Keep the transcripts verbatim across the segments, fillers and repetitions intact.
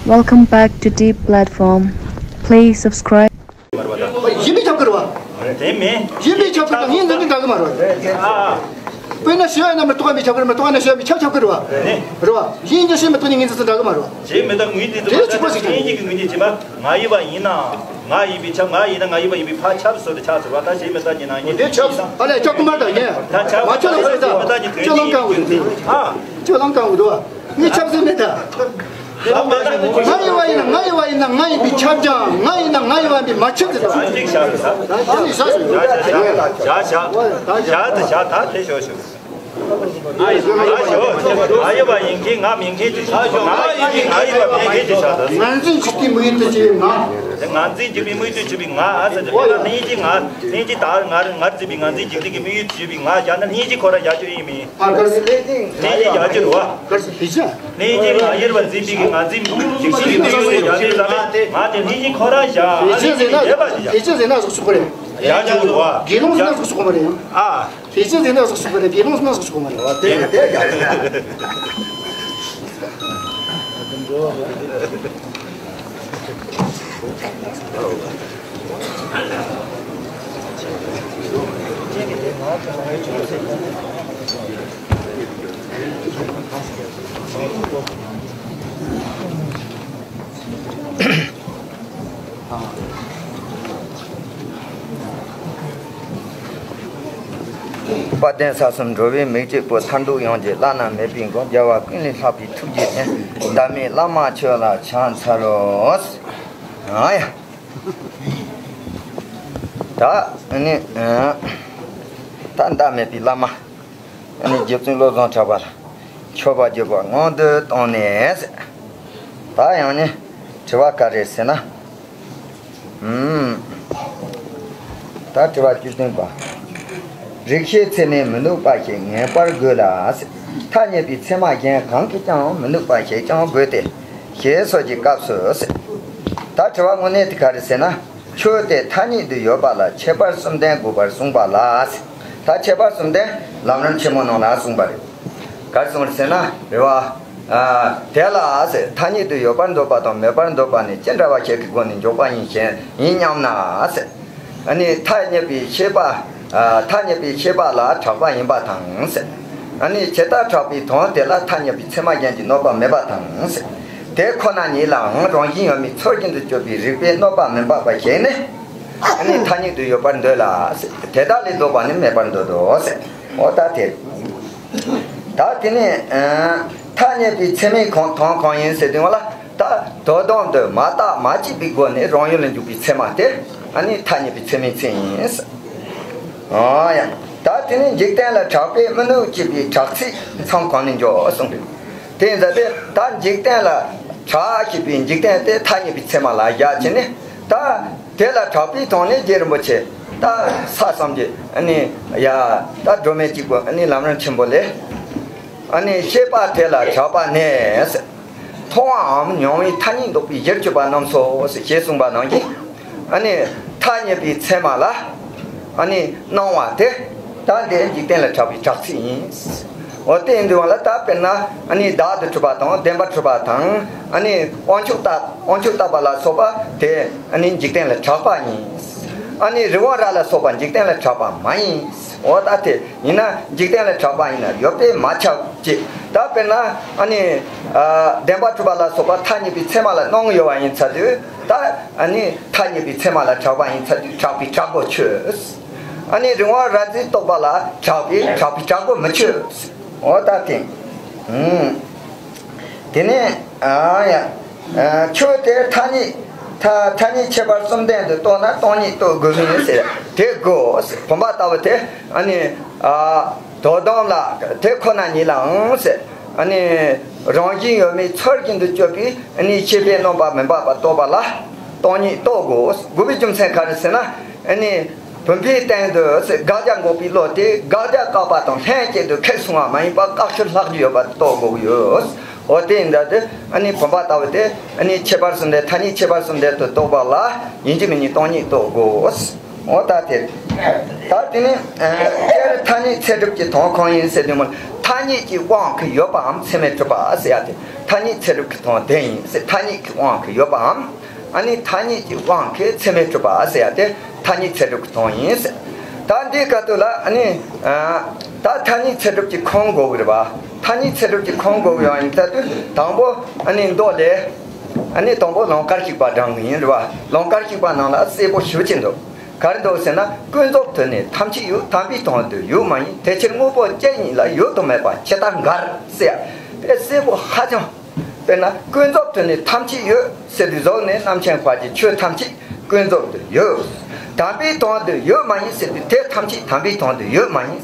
Welcome back to Deep Platform. Please subscribe. ཡིན་པས་ཁྱབ་ཀྱི་རེད་བ། དེ་མིན། ཡིན་པས་ཁྱབ་ཀྱི་རེད། ངས་འཛིན་གྱི་འདྲ་གི་མ་རེད། ཨ། དཔེར་ན་ཞི་བའི་རྣམ་པར་རྟོག་པ་མི་ཁྱབ་ཀྱི་རེད། མི་རྟོག་པ་ན་ཞི་བ་མི་ཁྱབ་ཁྱབ་ཀྱི་རེད་བ། རེད། རེད་བ། ཡིན་ཀྱང་ཞེས་མི་རྟོག་ནི་ངོས་འཛིན་ཚུལ་འདྲ་གི་མ་རེད་བ། ཞེས་མི་རྟོག་ངོས་འཛིན་ཚུལ་དེ་ལ་ཆོས་པ་ཞིག་ཀྱང་། ངེས་ཀྱི་ངོས་འཛིན་བྱེད་པ། ང་ཡིན་པ་ཡིན་ན། ང་ཡིན་པས་ཁྱབ། ང་ཡིན་ན་ང་ཡིན་པ་ཡིན་པས་ཕར་ཁྱབ་སོ་དེ་ཆགས་ཟེར་བ། ད་ཞེས་མི་རྟོག་ཉིད་ནང་ཉིད་དེ་ཁྱབ། ཨ་ལས་ཁྱབ་ཀྱི་མ་རེད་ད། ངས་མ་ཁྱོད་ལ་ཁོ་རེད་ད། ཁྱོད་ལ་གང་འུ་དུ་དེ། ཨ། ཁྱོད་ལ་གང་འུ་དུ་བ། ངས་ཁྱབ་ཟེར་མེད་ད། ང་ཡི་བ་ཡིན་ན། ང་ཡི་བ་ཡིན་ན། ང་ཡིན་པས་ཁྱབ་ཀྱང་། ང་ཡིན་ན་ང་ཡི་བ་ཡིན་པས་མ་ཁྱབ་ཟེར་ད། ད་ཅིག་བཞག་ཟེར། ད་ཅིག་བཞག་ཟེར། བཞག་ཟེར། བཞག་ཟེར། བཞག་ད་དེ་ཞོག་ཞོག་ང་ཡི་བ་ཡིན་མཁན་ང་མིན་མཁན་དེ་ཆགས། ང་ཡིན་མཁན་ང་ཡི་བ་མིན་མཁན་དེ་ཆགས། ད་ངར་འཛིན་འཇིག་པའི་དམིགས་ཡུལ་དུ་གྱུར་པའི་ང་། ངར་འཛིན་འཇིག་པའི་དམིགས་ཡུལ་དུ་གྱུར་པའི་ང་ཨ་ཟེར་ཏེ། དཔེར་ན་ལྷན་ཅིག་ང་། ལྷན་ཅིག་ད་ངར་ངར་འཛིན་པའི་ངར་འཛིན་འཇིག་ལྡོག་གི་དམིགས་ཡུལ་དུ་གྱུར་པའི་ང་བཞག་ན་ལྷན་ཅིག་ཁོ་རང་བཞག་རྒྱུ་ཡིན་མིན། ཨ། གར་སོང་། ལྷན་ཅིག་བཞག་རྒྱུ་རེད་བ། གར་སོང་། དེ་བཞག་ལྷན་ཅིག་ང་ཡིར་བ་འཛིན་པའི་གི་ང་འཛིན་འཇིག་ལྡོག་གི་དམིགས་ཡུལ་དུ་གྱུར་པའི་ང་དེ་ལྷན་ཅིག་ཁོ་རང་བཞག་དེ་ཅི་ཟེར་ན། ཡོད་པ་དེ་བཞག་དེ་ཅི་ཟེར་ན་ཟུག་ཟུག་གོ་རེད། བཞག་རྒྱུ་རེད་བ། དགེ་སློང་ཟེར་ན་ཟུག་ཟུག་གོ་མ་རེད། ཨ། དེ་ཅི་ཟེར་ན་ཟུག་ཟུག་གོ་རེད། དགེ་སློང་ཟེར་ན་ཟུག་ཟུག་གོ་མ་རེད། འོ་དེ་དེ་རྒྱག་དཔལ་ལྡན་ས་གསུམ་འགྲོ་བའི་མིག་གཅིག་པུ། མཐར་ཐུག་ཡོངས་ཀྱི་བླ་ན་མེད་པའི་མགོན། རྒྱལ་བ་ཀུན་ལས་ལྷག་པའི་ཐུགས་རྗེ་ཅན། ཟླ་མེད་བླ་མ་ཁྱོད་ལ་ཕྱག་འཚལ་ལོ། ཨ་ཡ། ད་ནི་ད་ཟླ་མེད་པའི་བླ་མ། ཨ་ནི་རྗེ་བཙུན་བློ་བཟང་གྲགས་པ་ལ་མཆོད་པ་བརྗོད་པ་སྔོན་དུ་བཏང་ནས། ད་ཡང་ནི་དྲི་བ་ག་རེ་ཟེར་ན། ཨུམ། ད་དྲི་བ་བཅུ་བདུན་པ། རིག་བྱེད་ཚད་མས་མི་འདུག་པ་ཞིག་ངེས་པར་དགོས་ལ། ཐ་སྙད་པའི་ཚད་མ་གཞན་གང་གིས་ཀྱང་མི་འདུག་པ་ཞིག་ཀྱང་དགོས་ཏེ། ཞེས་སོགས་ཀྱི་སྐབས་སུ། ད་དྲི་བ་དངོས་གནས་དེ་ག་རེ་ཟེར་ན། ཆོས་དེ་ཐ་སྙད་དུ་ཡོད་པ་ལ་ཁྱད་པར་གསུམ་ལྡན་དགོས་པར་གསུངས་པ་ལ། ད་ཁྱད་པར་གསུམ་ལྡན་ལམ་རིམ་ཆེན་མོ་ནང་ལ་གསུངས་པ་རེད། ག་རེ་གསུངས་པ་རེད་ཟེར་ན། རེད་བ། ཨ། དེ་ལ་ཟེར། ཐ་སྙད་དུ་ཡོད་པར་འདོད་པ་དང་མེད་པར་འདོད་པ་ནི་ཅི་འདྲ་བ་ཞིག་གི་སྒོ་ནས་འཇོག་པ་ཡིན་ཞེན་ཡིན་སྙམ་ན་ཟེར། ཨ་ནི་ཐ་སྙད་པའི་ཤེས་པ། ཨ། ཐ་སྙད་པའི་ཤེས་པ་ལ་གྲགས་པ་ཡིན་པ་དང་ཟེར། ཨ་ནི་ཇི་ལྟར་གྲགས་པའི་དོན་དེ་ལ་ཐ་སྙད་པའི་ཚད་མ་གཞན་གྱིས་གནོད་པ་མེད་པ་དང་ཟེར། དེ་ཁོ་ན་ཉིད་ལའང་རང་བཞིན་ཡོད་མེད་ཚུལ་བཞིན་དུ་དཔྱོད་པའི་རིགས་པས་གནོད་པ་མིན་པ་ཞིག་ནི། ཨ་ནི་ཐ་སྙད་དུ་ཡོད་པར་འདོད་ལ་ཟེར། དེ་དག་ལས་ལྡོག་པ་ནི་མེད་པར་འདོད་དོ་ཟེར། འོ་ད་དེ། ད་དེ་ནས། ཨ། ཐ་སྙད་པའི་ཚད་མའི་གང་དོན་གང་ཡིན་ཟེར་དུས་ལ། ད་དོན་དམ་དུ་མ་བརྟགས་མ་དཔྱད་པའི་སྒོ་ནས་རང་ཡུལ་ལ་འཇུག་པའི་ཚད་མ་དེ། ཨ་ནི་ཐ་སྙད་པའི་ཚད་མའི་མཚན་ཡིན། ཨོ་ཡ། ད་དེ་ནས་འཇིག་རྟེན་ལ་གྲགས་པས་མི་ནུབ་ཅེས་པའི་གྲགས་ཚིག་མཚམས་གང་ནས་འཇོག་གསུངས་པས། དེ་ཡིན་ཙང་དེ་ད་འཇིག་རྟེན་ལ་གྲགས་ཞེས་པའི་འཇིག་རྟེན་དེ་ཐ་སྙད་པའི་ཚད་མ་ལ་བཞག་བྱས་ནས། ད་དེ་ལ་གྲགས་པའི་དོན་ནི་རྗེ་རིན་པོ་ཆེ་ད་ས་གསུམ་གྱི་ཨ་ནི་ཡ་ད་སྒྲོན་མེ་གཅིག་པུ་ཨ་ནི་ལམ་རིམ་ཆེན་པོ་ལས། ཨ་ནི་ཤེས་པ་དེ་ལ་གྲགས་པ་ནི། མཐོང་བའམ་མྱོང་བའི་ཐ་སྙད་འདོགས་པའི་གཞིར་གྱུར་པ་རྣམས་སོ་ཞེས་གསུངས་པ་ནང་བཞིན། ཨ་ནི་ཐ་སྙད་པའི་ཚད་མ་ལ་ཨ་ནི་སྣང་བ་དེ་ད་འདི་འཇིག་རྟེན་ལ་གྲགས་པའི་གྲགས་ཚིག་ཡིན། འོ་དེ་ཡིན་དུས་ལ་ད་དཔེར་ན་ཨ་ནི་བདག་ཏུ་གྲུབ་པ་དང་བདེན་པར་གྲུབ་པ་དང་ཨ་ནི་དབང་ཕྱུག་བཏགས་དབང་ཕྱུག་བཏགས་པ་ལ་སོགས་པ་དེ་ཨ་ནི་འཇིག་རྟེན་ལ་གྲགས་པ་ཡིན། ཨ་ནི་རི་བོང་རྭ་ལ་སོགས་པ་འཇིག་རྟེན་ལ་གྲགས་པ་མ་ཡིན། འོ་ད་དེ་ཡིན་ན་འཇིག་རྟེན་ལ་གྲགས་པ་ཡིན་ན་ཡོད་པས་མ་ཁྱབ་ཅེས། ད་དཔེར་ན་ཨ་ནི་ཨ་བདེན་པར་གྲུབ་པ་ལ་སོགས་པ་ཐ་སྙད་པའི་ཚད་མ་ལ་སྣང་ཡོད་པ་ཡིན་ཚར་དུས། ད་ཨ་ནི་ཐ་སྙད་པའི་ཚད་མ་ལ་གྲགས་པ་ཡིན་ཚར་དུས་གྲགས་པའི་གྲགས་སྒོ་ཆོད། ཨ་ནི་རི་བོང་རྭ་རྫིས་རྟོགས་པ་ལ་གྲགས་པའི་གྲགས་པའི་གྲགས་སྒོ་མི་ཆོད། འོ་ད་དེ། ཨུམ། དེ་ནས་ཨ་ཡ། ཨ་ཆོས་དེ་ཐ་སྙད། ཐ་ཐ་སྙད་ཁྱད་པར་གསུམ་ལྡན་དུ་རྟོགས་ན་སྟོང་ཉིད་རྟོགས་དགོས་མིན་ཟེར། དེ་དགོས། བུམ་པ་ལྟ་བུ་དེ་ཨ་ནི་ཨ་དོན་དམ་ལ་དེ་ཁོ་ན་ཉིད་ལའང་ཟེར། ཨ་ནི་རང་བཞིན་ཡོད་མེད་ཚུལ་བཞིན་དུ་དཔྱོད་པའི་ཨ་ནི་ཤེས་པས་གནོད་པ་མིན་པ་རྟོགས་པ་ལ་སྟོང་ཉིད་རྟོགས་དགོས། དགོས་པའི་རྒྱུ་མཚན་ག་རེ་ཟེར་ན། ཨ་ནི་བུམ་པའི་སྟེང་དུ་དགག་བྱ་འགོག་པའི་བློ་དེ་དགག་བྱ་བཀག་པ་དང་ལྷན་སྐྱེས་སུ་ཁེགས་སོང་བ་མ་ཡིན་པར་བཀག་ཆོད་ལྷག་རྒྱུ་ཡོད་པ་རྟོགས་དགོས་ཀྱི་ཡོད། འོ་དེ་ཡིན་ད་དེ་ཨ་ནི་བུམ་པ་ལྟ་བུ་དེ་ཨ་ནི་ཁྱད་པར་གསུམ་ལྡན་ཐ་སྙད་ཁྱད་པར་གསུམ་ལྡན་དུ་རྟོགས་པ་ལ་ཡིན་གཅིག་མིན་གཉིས་སྟོང་ཉིད་རྟོགས་དགོས། འོ་ད་དེ། ད་དེ་ནི་ཨ་སྤྱིར་ཐ་སྙད་ཚད་གྲུབ་ཀྱི་དོན་གང་ཡིན་ཟེར་དུས་མོ། ཐ་སྙད་ཀྱི་དབང་གིས་ཡོད་པའམ་ཚད་མས་གྲུབ་པ་ཟེར་ཡ་དེ་ཐ་སྙད་ཚད་གྲུབ་ཀྱི་དོན་དེ་ཡིན་ཟེར། ཐ་སྙད་ཀྱི་དབང་གིས་ཡོད་པའམ། ཨ་ནི་ཐ་སྙད་ཀྱི་དབང་གིས་ཚད་མས་གྲུབ་པ་ཟེར་ཡ་དེ་ཐ་སྙད་ཚད་གྲུབ་ཀྱི་དོན་ཡིན་ཟེར། ད་འདིའི་སྐབས་དུ་ལ་ཨ་ནི་ཨ་ད་ཐ་སྙད་ཚད་གྲུབ་ཀྱི་ཁུངས་དགོས་ཀྱི་རེད་པ། ཐ་སྙད་ཚད་གྲུབ་ཀྱི་ཁུངས་དགོས་ཀྱི་ཡོད་ཡིན་ད་དུས་དང་པོ་ཨ་ནི་མདོ་ལས། ཨ་ནི་དང་པོ་ལུང་དཀར་ཞིག་པ་བགྲང་གི་ཡིན་རེད་པ། ལུང་དཀར་ཞིག་པ་ནང་ལ་གསལ་པོ་ཞེ་ཅིག་འདུག་ག་རེ་འདུག་ཟེར་ན། ཀུན་རྫོབ་ཏུ་ནི་ཐམས་ཅད་ཡོད། དམ་པའི་དོན་དུ་ཡོད་མ་ཡིན། དེ་ཕྱིར་དངོས་པོ་གཅིག་ཉིད་ལ་ཡོད་དུ་མེད་པ་ཇི་ལྟར་འགལ་ཟེར་ཡ། དཔེ་གསལ་པོ་ཧ་ཅང་། དཔེར་ན་ཀུན་རྫོབ་ཏུ་ནི་ཐམས་ཅད་ཡོད་ཟེར་དུས་གཟུགས་ནས་རྣམ་མཁྱེན་བར་གྱི་ཆོས་ཐམས་ཅད་ཀུན་རྫོབ་ཏུ་ཡོད། དམ་པའི་དོན་དུ་ཡོད་མ་ཡིན་ཟེར་དུས་དེ་ཐམས་ཅད་དམ་པའི་དོན་དུ་ཡོད་མ་ཡིན།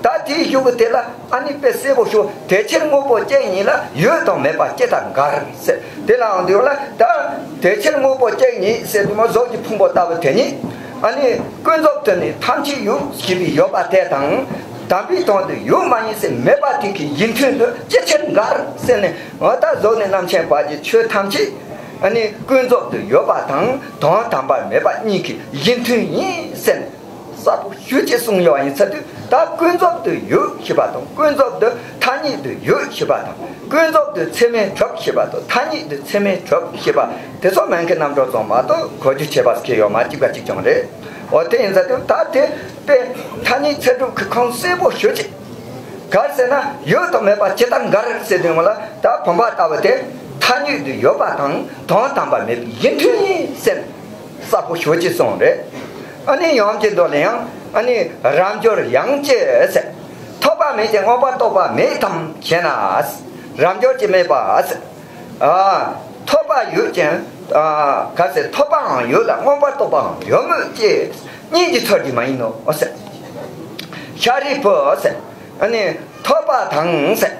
ད་དེའི་གཞུག་གུ་དེ་ལ་ཨ་ནི་དཔེ་གསལ་པོ་ཞུ། དེ་ཕྱིར་དངོས་པོ་གཅིག་ཉིད་ལ་ཡོད་དང་མེད་པ་ཇི་ལྟར་འགལ་ཟེར། དེ་ལའང་འདུག་ལ་ད་དེ་ཕྱིར་དངོས་པོ་གཅིག་ཉིད་ཟེར་དུས་མ་གཟུགས་ཀྱི་ཕུང་པོ་ལྟ་བུ་དེ་ཉིད་ཨ་ནི་ཀུན་རྫོབ་ཏུ་ནི་ཐམས་ཅད་ཡོད་ཞེས་པའི་ཡོད་པ་དེ་དང་། དམ་པའི་དོན་དུ་ཡོད་མ་ཡིན་ཟེར་མེད་པ་དེ་གི་གཞི་མཐུན་དུ་ཅི་ཕྱིར་འགལ་ཟེར་ནས། འོ་ད་གཟུགས་ནས་རྣམ་མཁྱེན་བར་གྱི་ཆོས་ཐམས་ཅད་ཨ་ནི་ཀུན་རྫོབ་ཏུ་ཡོད་པ་དང་དོན་དམ་པར་མེད་པ་གཉིས་ཀྱི་གཞི་མཐུན་ཡིན་ཟེར་ནས། གསལ་པོ་ཞེ་ཅིག་གསུངས་ཡོད་ཡིན་ཚུལ་དུ། ད་ཀུན་རྫོབ་ཏུ་ཡོད་ཞེས་པ་དང་ཀུན་རྫོབ་ཏུ་ཐ་སྙད་དུ་ཡོད་ཞེས་པ་དང་ཀུན་རྫོབ་ཏུ་ཚད་མས་གྲུབ་ཞེས་པ་དང་ཐ་སྙད་དུ་ཚད་མས་གྲུབ་ཞེས་པ་དེ་ཚོ་མན་གྱི་རྣམ་གྲངས་ཙམ་མ་གཏོགས་གོ་རྒྱུ་བྱས་པ་ཟེར་གྱི་ཡོད་མ་གཅིག་པ་གཅིག་ཀྱང་རེད། འོ་དེ་ཡིན་ཚུལ་དུ་ད་དེ་དཔེ་ཐ་སྙད་ཚད་གྲུབ་ཀྱི་ཁུངས་གསལ་པོ་ཞེ་ཅིག་ག་རེ་ཟེར་ན་ཡོད་དང་མེད་པ་ཇི་ལྟར་འགལ་ཟེར་དུས་མ་ལ་ད་བུམ་པ་ལྟ་བུ་དེ་ཐ་སྙད་དུ་ཡོད་པ་དང་དོན་དམ་པར་མེད་པའི་གཞི་མཐུན་ཡིན་ཟེར། གསལ་པོ་ཞེ་ཅིག་གསུངས་རེད། ཨ་ནི་ཡང་གཅིག་མདོ་ལ་ཡང་ཨ་ནི་རབ་འབྱོར་ཡང་ཅི་ཟེར། ཐོབ་པ་མེད་ཅིང་མངོན་པར་རྟོགས་པ་མེད་དམ་ཞེ་ན། རབ་འབྱོར་གྱི་སྨྲས་པ་ཟེར། ཨ་ཐོབ་པ་ཡོད་ཅིང་ཨ་ག་ཟེར་ཐོབ་པའང་ཡོད་ལ་མངོན་པར་རྟོགས་པའང་ཡོད་མོད་ཀྱི། གཉིས་ཀྱི་ཚོད་ཀྱིས་མ་ཡིན་ནོ་ཟེར། ཤཱ་རིའི་བུ་ཟེར། ཨ་ནི་ཐོབ་པ་དང་ཟེར།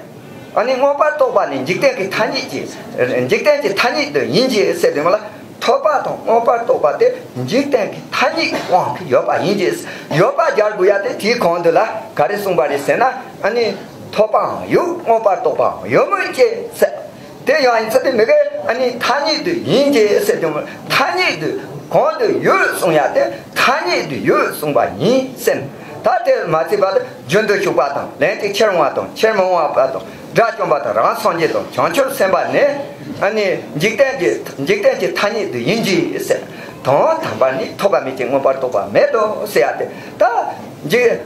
ཨ་ནི་མངོན་པར་རྟོགས་པ་ནི་འཇིག་རྟེན་གྱི་ཐ་སྙད་ཀྱི། འཇིག་རྟེན་གྱི་ཐ་སྙད་དུ་ཡིན་གྱི་ཟེར་དུས་མ་ལ། ཐོབ་པ་དང་མངོན་པར་རྟོགས་པ་དེ་འཇིག་རྟེན་གྱི་ཐ་སྙད་དབང་གིས་ཡོད་པ་ཡིན་གྱི། ཡོད་པ་སྦྱར་དགོས་ཡ་དེ་དེའི་གོང་དུ་ལ་ག་རེ་གསུངས་པ་རེད་ཟེར་ན། ཨ་ནི་ཐོབ་པའང་ཡོད་མངོན་པར་རྟོགས་པའང་ཡོད་མོད་ཀྱི་ཟེར། དེ་ཡང་ཡིན་ཚུལ་དེ་མི་དགེ་ཨ་ནི་ཐ་སྙད་དུ་ཡིན་གྱི་ཟེར་དུས་མ་ལ། ཐ་སྙད་དུ་གོང་དུ་ཡོད་གསུང་ཡ་དེ་ཐ་སྙད་དུ་ཡོད་གསུངས་པ་ཡིན་ཟེར། ད་དེ་མ་ཚད་པར་རྒྱུན་དུ་ཞུགས་པ་དང་ལན་གཅིག་ཕྱིར་འོང་བ་དང་ཕྱིར་མི་འོང་བ་དང་དགྲ་བཅོམ་པ་དང་རང་སངས་རྒྱས་དང་བྱང་ཆུབ་སེམས་དཔའ་ནི་ཨ་ནི་འཇིག་རྟེན་གྱི་འཇིག་རྟེན་གྱི་ཐ་སྙད་དུ་ཡིན་གྱི་ཟེར། དོན་དམ་པར་ནི་ཐོབ་པ་མེད་ཅིང་མངོན་པར་རྟོགས་པ་མེད་དོ་ཟེར་ཡ་དེ། ད་འཇིག་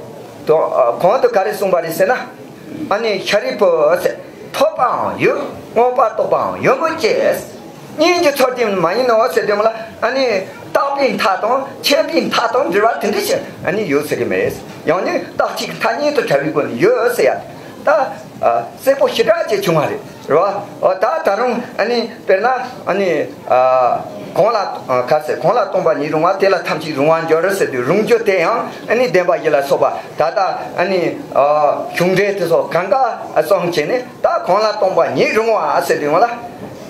དོན་གོང་དུ་ག་རེ་གསུངས་པ་རེད་ཟེར་ན། ཨ་ནི་ཤཱ་རིའི་བུ་ཟེར། ཐོབ་པའང་ཡོད་མངོན་པར་རྟོགས་པའང་ཡོད་མོད་ཀྱི། གཉིས་ཀྱི་ཚོད་ཀྱིས་མ་ཡིན་ནོ་ཟེར་དུས་མ་ལ། ཨ་ནི་རྟག་པའི་མཐའ་དང་ཆད་པའི་མཐའ་དང་འབྲེལ་བ་དེ་འདྲ་ཞིག་ཨ་ནི་ཡོད་ཟེར་གྱི་མེད། ཡང་ནི་རྟག་གཅིག་མཐའ་གཉིས་དུ་བྲལ་བའི་སྒོ་ནས་ཡོད་ཟེར་ཡ། ད་ཨ་གསལ་པོ་ཞེ་དྲག་ཅིག་བྱུང་བ་རེད། རེད་བ། འོ་ད་ད་རུང་ཨ་ནི་དཔེར་ན་ཨ་ནི་ཨ་གང་ལ་ཨ་ག་ཟེར། གང་ལ་སྟོང་པ་ཉིད་རུང་བ། དེ་ལ་ཐམས་ཅད་རུང་བར་འགྱུར་ཟེར་དུས་རུང་རྒྱུ་དེ་ཡང་ཨ་ནི་བདེན་པ་བཞི་ལ་སོགས་པ་ད་ལྟ་ཨ་ནི་ཨ་གཞུང་འགྲེལ་དེ་ཚོ་གང་ག་ཨ་གསུངས་བྱས་ནས། ད་གང་ལ་སྟོང་པ་ཉིད་རུང་བ་ཟེར་དུས་མ་ལ།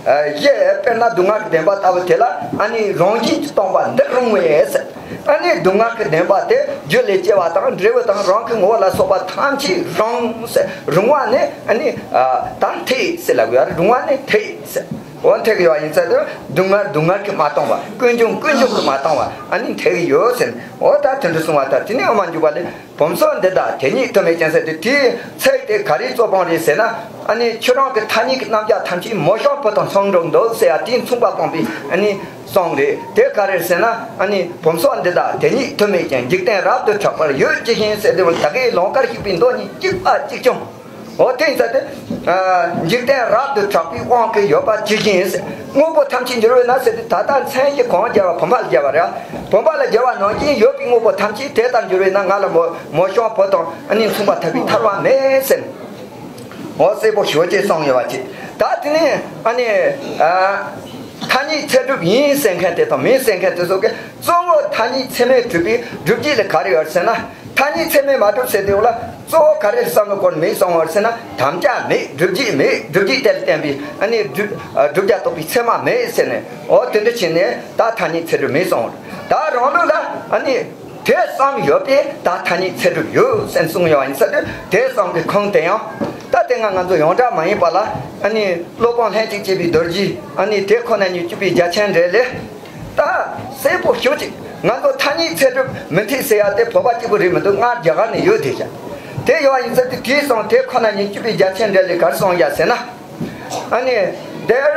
ཨ་ཡེ་དཔེར་ན་སྡུག་བསྔལ་གྱི་བདེན་པ་ལྟ་བུ་དེ་ལ་ཨ་ནི་རང་བཞིན་གྱིས་སྟོང་པ་འདི་རུང་བས་ཟེར། ཨ་ནི་སྡུག་བསྔལ་གྱི་བདེན་པ་དེ་རྒྱུ་ལས་སྐྱེ་བ་དང་འབྲས་བུ་དང་རང་གི་ངོ་བོ་ལ་སོགས་པ་ཐམས་ཅད་རུང་ཟེར། རུང་བ་ནི་ཨ་ནི་ཨ་ད་འཐད་ཟེར་ལབ་ཡོད་རེད། རུང་བ་ནི་འཐད་ཟེར། འོ་འཐད་ཀྱི་ཡོད་ཡིན་ཚེ་དེ་སྡུག་བསྔལ་སྡུག་བསྔལ་གྱིས་མ་སྟོང་བ། ཀུན་འབྱུང་ཀུན་འབྱུང་གིས་མ་སྟོང་བ་ཨ་ནི་འཐད་ཀྱི་ཡོད་ཟེར། འོ་ད་དེ་འདྲ་གསུངས་པ་ད་དེ་ནས་ཨ་མ་འཇུག་པ་ལས། བུམ་སོགས་འདི་དག་དེ་ཉིད་དུ་མེད་ཅིང་ཟེར་དུས་དེའི་ཚིག་དེ་ག་རེའི་རྩོད་སྤོང་རེད་ཟེར་ན། ཨ་ནི་ཁྱོད་རང་གི་ཐ་སྙད་ཀྱི་རྣམ་གཞག་ཐམས་ཅད་མོ་གཤམ་བུ་དང་མཚུངས་འགྲོ་འདུག་ཟེར་ཡ་དེའི་མཚུངས་པ་སྤངས་པའི་ཨ་ནི་གསུང་རེད། དེ་ག་རེ་རེད་ཟེར་ན། ཨ་ནི་བུམ་སོགས་འདི་དག་དེ་ཉིད་དུ་མེད་ཅིང་འཇིག་རྟེན་རབ་ཏུ་གྲགས་པར་ཡོད་ཇི་བཞིན་ཟེར་དུས་ད་གིན་ལུང་དཀར་ཞིག་པའི་མདོ་གཉིས་གཅིག་པ་གཅིག་རྐྱང་། འོ་དེ་ཡིན་ཙང་དེ། ཨ་འཇིག་རྟེན་རབ་ཏུ་གྲགས་པའི་དབང་གིས་ཡོད་པ་ཇི་བཞིན་ཟེར། དངོས་པོ་ཐམས་ཅད་འགྱུར་བས་ན་ཟེར་དུས་ད་ལྟ་མཚན་གཞི་གང་སྦྱར་བ། བུམ་པ་ལ་སྦྱར་བ་རེད། བུམ་པ་ལ་སྦྱར་བ་ནང་བཞིན་ཡོད་པའི་དངོས་པོ་ཐམས་ཅད་དེ་ལྟར་འགྱུར་བས་ན་ང་ལ་མོ་མོ་གཤམ་བུ་དང་ཨ་ནི་མཚུངས་པ་ཐོབ་པའི་ཐར་བ་མེད་ཟེར། འོ་གསལ་པོ་ཞེ་ཅིག་གསུངས་ཡོད་པ་ཅིག་ད་དེ་ནས་ཨ་ནི་ཨ་ཐ་སྙད་ཚད་གྲུབ་ཡིན་ཟེར་མཁན་དེ་དང་མིན་ཟེར་མཁན་དེ་ཚོ་གིས་གཙོ་བོ་ཐ་སྙད་ཚད་མས་གྲུབ་པའི་སྒྲུབ་བྱེད་ལ་ག་རེ་ཡོད་ཟེར་ན། ཐ་སྙད་ཚད་མས་མ་གྲུབ་ཟེར་དུས་ལ་གཙོ་བོ་ག་རེ་བསམ་བློ་སྐོར་མི་གསུང་བར་ཟེར་ན། དམ་བཅའ་མེད། སྒྲུབ་བྱེད་མེད། སྒྲུབ་བྱེད་དེ་ལ་བརྟེན་པའི་ཨ་ནི་བསྒྲུབ་བསྒྲུབ་བྱ་རྟོགས་པའི་ཚད་མ་མེད་ཟེར་ནས། འོ་དེ་འདྲ་བྱས་ནས་ད་ཐ་སྙད་ཚད་གྲུབ་མི་གསུང་བར། ད་རང་ལུགས་ལ་ཨ་ནི་དེ་བསམ་ཡོད་པས་ད་ཐ་སྙད་ཚད་གྲུབ་ཡོད་ཟེར་གསུངས་ཡོད་པ་ཡིན་ཟེར་དུས་དེ་བསམ་གྱི་ཁུངས་དེ་ཡང་ད་དེ་སྔ་ང་ཚོ་ཡོངས་གྲགས་མ་ཡིན་པ་ལ་ཨ་ནི་སློབ་དཔོན་ལྷན་ཅིག་སྐྱེས་པའི་རྡོ་རྗེ་ཨ་ནི་དེ་ཁོ་ན་ཉིད་སྤྱོད་པའི་རྒྱ་ཆེན་འགྲེལ་ལས། ད་གསལ་པོ་ཞེ་ཅིག་ང་ཚོ་ཐ་སྙད་ཚད་གྲུབ་མི་འཐད་ཟེར་ཡ་དེ་བོད་པ་གཅིག་པུ་རེད་མི་འདུག་སྔར་རྒྱ་གར་ནས་ཡོད་དེ་བཞག་དེ་ཡོད་ཡིན་ཟེར་དུས་དེའི་སོང་དེ་ཁོ་ན་ཉིད་བཅུ་པའི་རྒྱ་ཆེན་འགྲེལ་ལས་གར་སོང་ཡ་ཟེར་ན། ཨ་ནི། འདིར་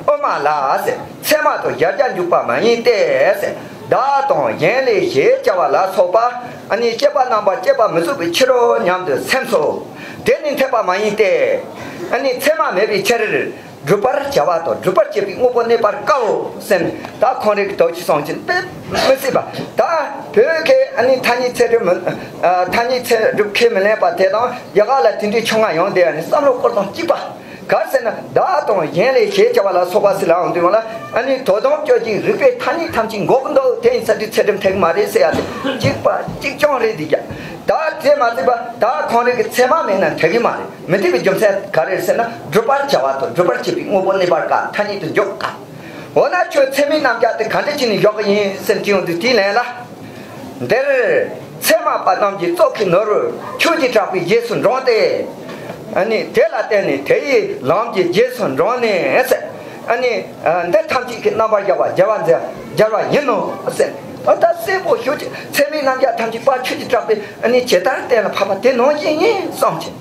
དབུ་མ་ལ་ཟེར། ཚད་མ་དང་གཞལ་བྱ་འཇུག་པ་མ་ཡིན་ཏེ་ཟེར། བདག་དང་གཞན་ལས་ཞེས་བྱ་བ་ལ་སོགས་པ། ཨ་ནི་སྐྱེས་པ་རྣམ་པར་སྐྱེས་པ་མི་བཟོད་པའི་ཕྱིར་རོ་སྙམ་དུ་སེམས་སོ། དེ་ནི་འཐད་པ་མ་ཡིན་ཏེ། ཨ་ནི་ཚད་མ་མེད་པའི་ཕྱིར། བསྒྲུབ་པར་བྱ་བ་དང་སྒྲུབ་པར་བྱེད་པའི་དངོས་པོ་གནས་པར་དཀའོ་ཟེར་ནས། ད་ཁོང་རིགས་དོགས་ཀྱི་སོང་ཅིན་དཔེ་མི་སྲིད་པ། ད་བོད་ཀྱི་ཨ་ནི་ཐ་སྙད་ཚད་སྒྲུབ་མི། ཨ། ཐ་སྙད་ཚད་སྒྲུབ་ཁས་མི་ལེན་པ་དེ་དང་རྒྱ་གར་ལ་དེ་འདྲའི་ཆུང་ང་ཡོང་དེ། ཨ་ནི་བསམ་བློ་སྐོར་དང་གཅིག་པ། ག་ཟེར་ན་བདག་དང་གཞན་ལས་ཞེས་བྱ་བ་ལ་སོགས་པ་ཟེར་ལ་འོང་དུས་ལ། ཨ་ནི་དོ་དམ་བཅོ་བརྒྱད་རིག་པའི་ཐ་སྙད་ཐམས་ཅད་འགོག་གི་འདུག་དེ་ཡིན་ས་དུས་ཚད་སྒྲུབ་འཐད་གི་མ་རེད་ཟེར་ཡ་དེ་གཅིག་པ་གཅིག་རྐྱང་རེད། དེ་ཀྱང་ད་དེ་མ་ཚད་པ་ད་ཁོང་རིགས་ཀྱི་ཚད་མ་མེད་ན་འཐད་གི་མ་རེད། མི་འཐད་པའི་རྒྱུ་མཚན་ག་རེ་རེད་ཟེར་ན། སྒྲུབ་པར་བྱ་བ་དང་སྒྲུབ་པར་བྱེད་པའི་དངོས་པོ་གནས་པར་དཀའ། ཐ་སྙད་དུ་འཇོག་དཀའ། འོ་ན་ཁྱོད་ཚད་མའི་རྣམ་གཞག་དེ་ག་འདྲ་བྱས་ནས་འཇོག་གི་ཡིན་ཟེར་དྲིས་ཡོང་དུས་དེའི་ལན་ལ། འདིར་ཚད་མ་པ་རྣམས་ཀྱི་གཙོ་ཁའི་ནོར་བུ་ཁྱོད་ཀྱིས་གྲགས་པའི་རྗེས་སུ་འབྲངས་ཏེ། ཨ་ནི་དེ་ལ་བརྟེན་ནས་དེ་ཡི་ལམ་གྱི་རྗེས་སུ་འབྲངས་ནས་ཟེར། ཨ་ནི་འདི་ཐམས་ཅད་ཀྱི་རྣམ་པར་གཞག་པ་སྦྱར་བ་མཛད་སྦྱར་བ་ཡིན་ནོ་ཟེར། ཨ། ད་གསལ་པོ་ཞུ་ཅིག་ཚད་མའི་རྣམ་གཞག་ཐམས་ཅད་པ་ཁྱོད་ཀྱིས་གྲགས་པའི་ཨ་ནི་ཇི་ལྟར་གཏན་ལ་ཕབ་པ་དེ་ནང་བཞིན་ཡིན་བསམ་ཅིག་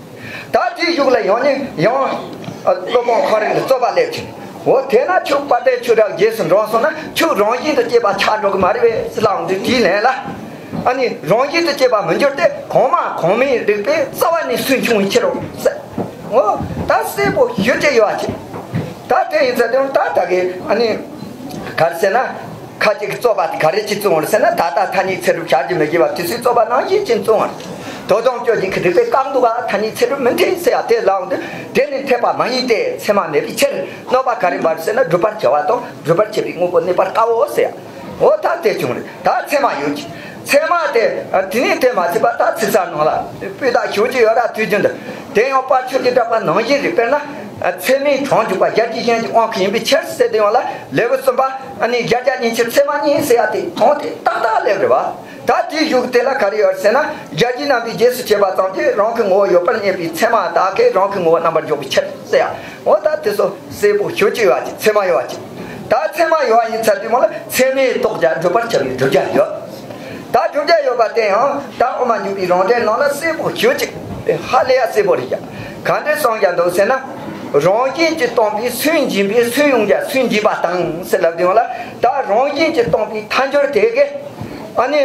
ད་དེའི་གཞུག་ལ་ཡང་ནི་ཡང་སློབ་དཔོན་ཁོ་རང་གི་རྩོད་པ་སླེབས་ཀྱི། འོ་དེས་ན་ཁྱོད་དཔལ་ལྡན་ཆོས་གྲགས་རྗེས་སུ་འབྲངས་སོང་ན་ཁྱོད་རང་བཞིན་དུ་སྐྱེས་པ་ཆགས་འགྲོ་གི་མ་རེད་པས་ཟེར་ལབ་འོང་དུས་དེའི་ལན་ལ། ཨ་ནི་རང་བཞིན་དུ་སྐྱེས་པ་མི་འགྱུར་ཏེ་གོང་མ་གོང་མའི་རིགས་པའི་རྩ་བ་ནས་སུན་ཕྱུང་བའི་ཕྱིར་རོ་ཟེར། འོ་ད་གསལ་པོ་ཞུ་ཅེས་ཡོད་པ་ཅིག་ད་དེ་ཡིན་ཚེ་དེ་ད་ད་གི་ཨ་ནི་ག་རེ་ཟེར་ན། ཁ་ཅིག་གི་རྩོད་པ་དེ་ག་རེ་ཅིག་བཙུགས་པ་རེད་ཟེར་ན། ད་ལྟ་ཐ་སྙད་ཚད་སྒྲུབ་བྱ་རྒྱུ་མི་དགེ་བ་དེ་ཚོའི་རྩོད་པ་ནང་བཞིན་ཅིག་བཙུགས་པ་རེད། དོ་དམ་བཅོ་བརྒྱད་ཀྱི་རིགས་པས་བཀག་འདུག་ག་ཐ་སྙད་ཚད་སྒྲུབ་མི་འཐད་ཟེར་ཡ་དེ་ལའང་དེ་དེ་ནི་འཐད་པ་མ་ཡིན་ཏེ། ཚད་མ་མེད་པའི་ཕྱིར། གནོད་པ་ག་རེ་འབར་ཟེར་ན་སྒྲུབ་པར་བྱ་བ་དང་སྒྲུབ་པར་བྱེད་པའི་དངོས་པོ་གནས་པར་དཀའོ་ཟེར་ཡ། འོ་ད་དེ་བྱུང་རེད། ད་ཚད་མ་ཡོད་ཀྱི། ཚད་མ་དེ་དེ་ནི་དེ་མ་ཚད་པ་ད་ཚིག་གསར་ནང་ལ་སྤུས་དག་ཞུ་རྒྱུ་ཡོད་ར། དུས་རྒྱུན་དུ་དེ་ཡང་དཔལ་ཆོས་ཀྱི་གྲགས་པ་ནང་བཞིན་རེད། དཔེར་ན། ཚད་མའི་གྲངས་འཇུག་པ་གཞལ་བྱའི་གཞན་གྱི་དབང་གིས་ཡིན་པའི་ཕྱིར་ཟེར་དུས་ཡང་ལ་ལེའུ་གསུམ་པ། ཨ་ནི་གཞལ་བྱ་གཉིས་ཕྱིར་ཚད་མ་གཉིས་ཟེར་ཡ་དེ་གང་དེ་ཏག་ཏག་སླེབས་རེད་བ། ད་དེའི་གཞུག་དེ་ལ་ག་རེ་ཡོད་ཟེར་ན། གཞལ་བྱའི་རྣམ་པའི་རྗེས་སུ་བྱེད་པ་ཙམ་གྱིས་རང་གི་ངོ་བོ་ཡོད་པར་རྙེད་པའི་ཚད་མ་དག་གིས་རང་གི་ངོ་བོ་རྣམ་པར་འཇོག་པའི་ཕྱིར་ཟེར་ཡ། འོ་ད་དེ་ཚོ་གསལ་པོ་ཞུ་རྒྱུ་ཡོད་པ་ཅིག་ཚད་མ་ཡོད་པ་ཅིག་ད་ཚད་མ་ཡོད་པ་ཡིན་ཚར་དུས་མོ་ལ་ཚད་མས་རྟོགས་བྱ་སྒྲུབ་པར་བྱ་བའི་བསྒྲུབ་བྱ་ཡོད། ད་བསྒྲུབ་བྱ་ཡོད་པ་དེ་ཡང་ད་དབུ་མ་འཇུག་པའི་རང་འགྲེལ་ནང་ལ་གསལ་པོ་ཞུ་ཅིག་ཧ་ལས་ཡ་གསལ་པོ་རེད་ཀྱང་། ག་འདྲ་གསུངས་ཀྱང་འདུག་ཟེར་ན། རང་བཞིན་གྱིས་སྟོང་པའི་སུན་འབྱིན་པའི་སུན་དབྱུང་བྱ་སུན་འབྱིན་པ་དང་ཟེར་ལབ་དུས་ཡང་ལ། ད་རང་བཞིན་གྱིས་སྟོང་པའི་མཐའ་འཁྱོལ་དེ་གས། ཨ་ནི།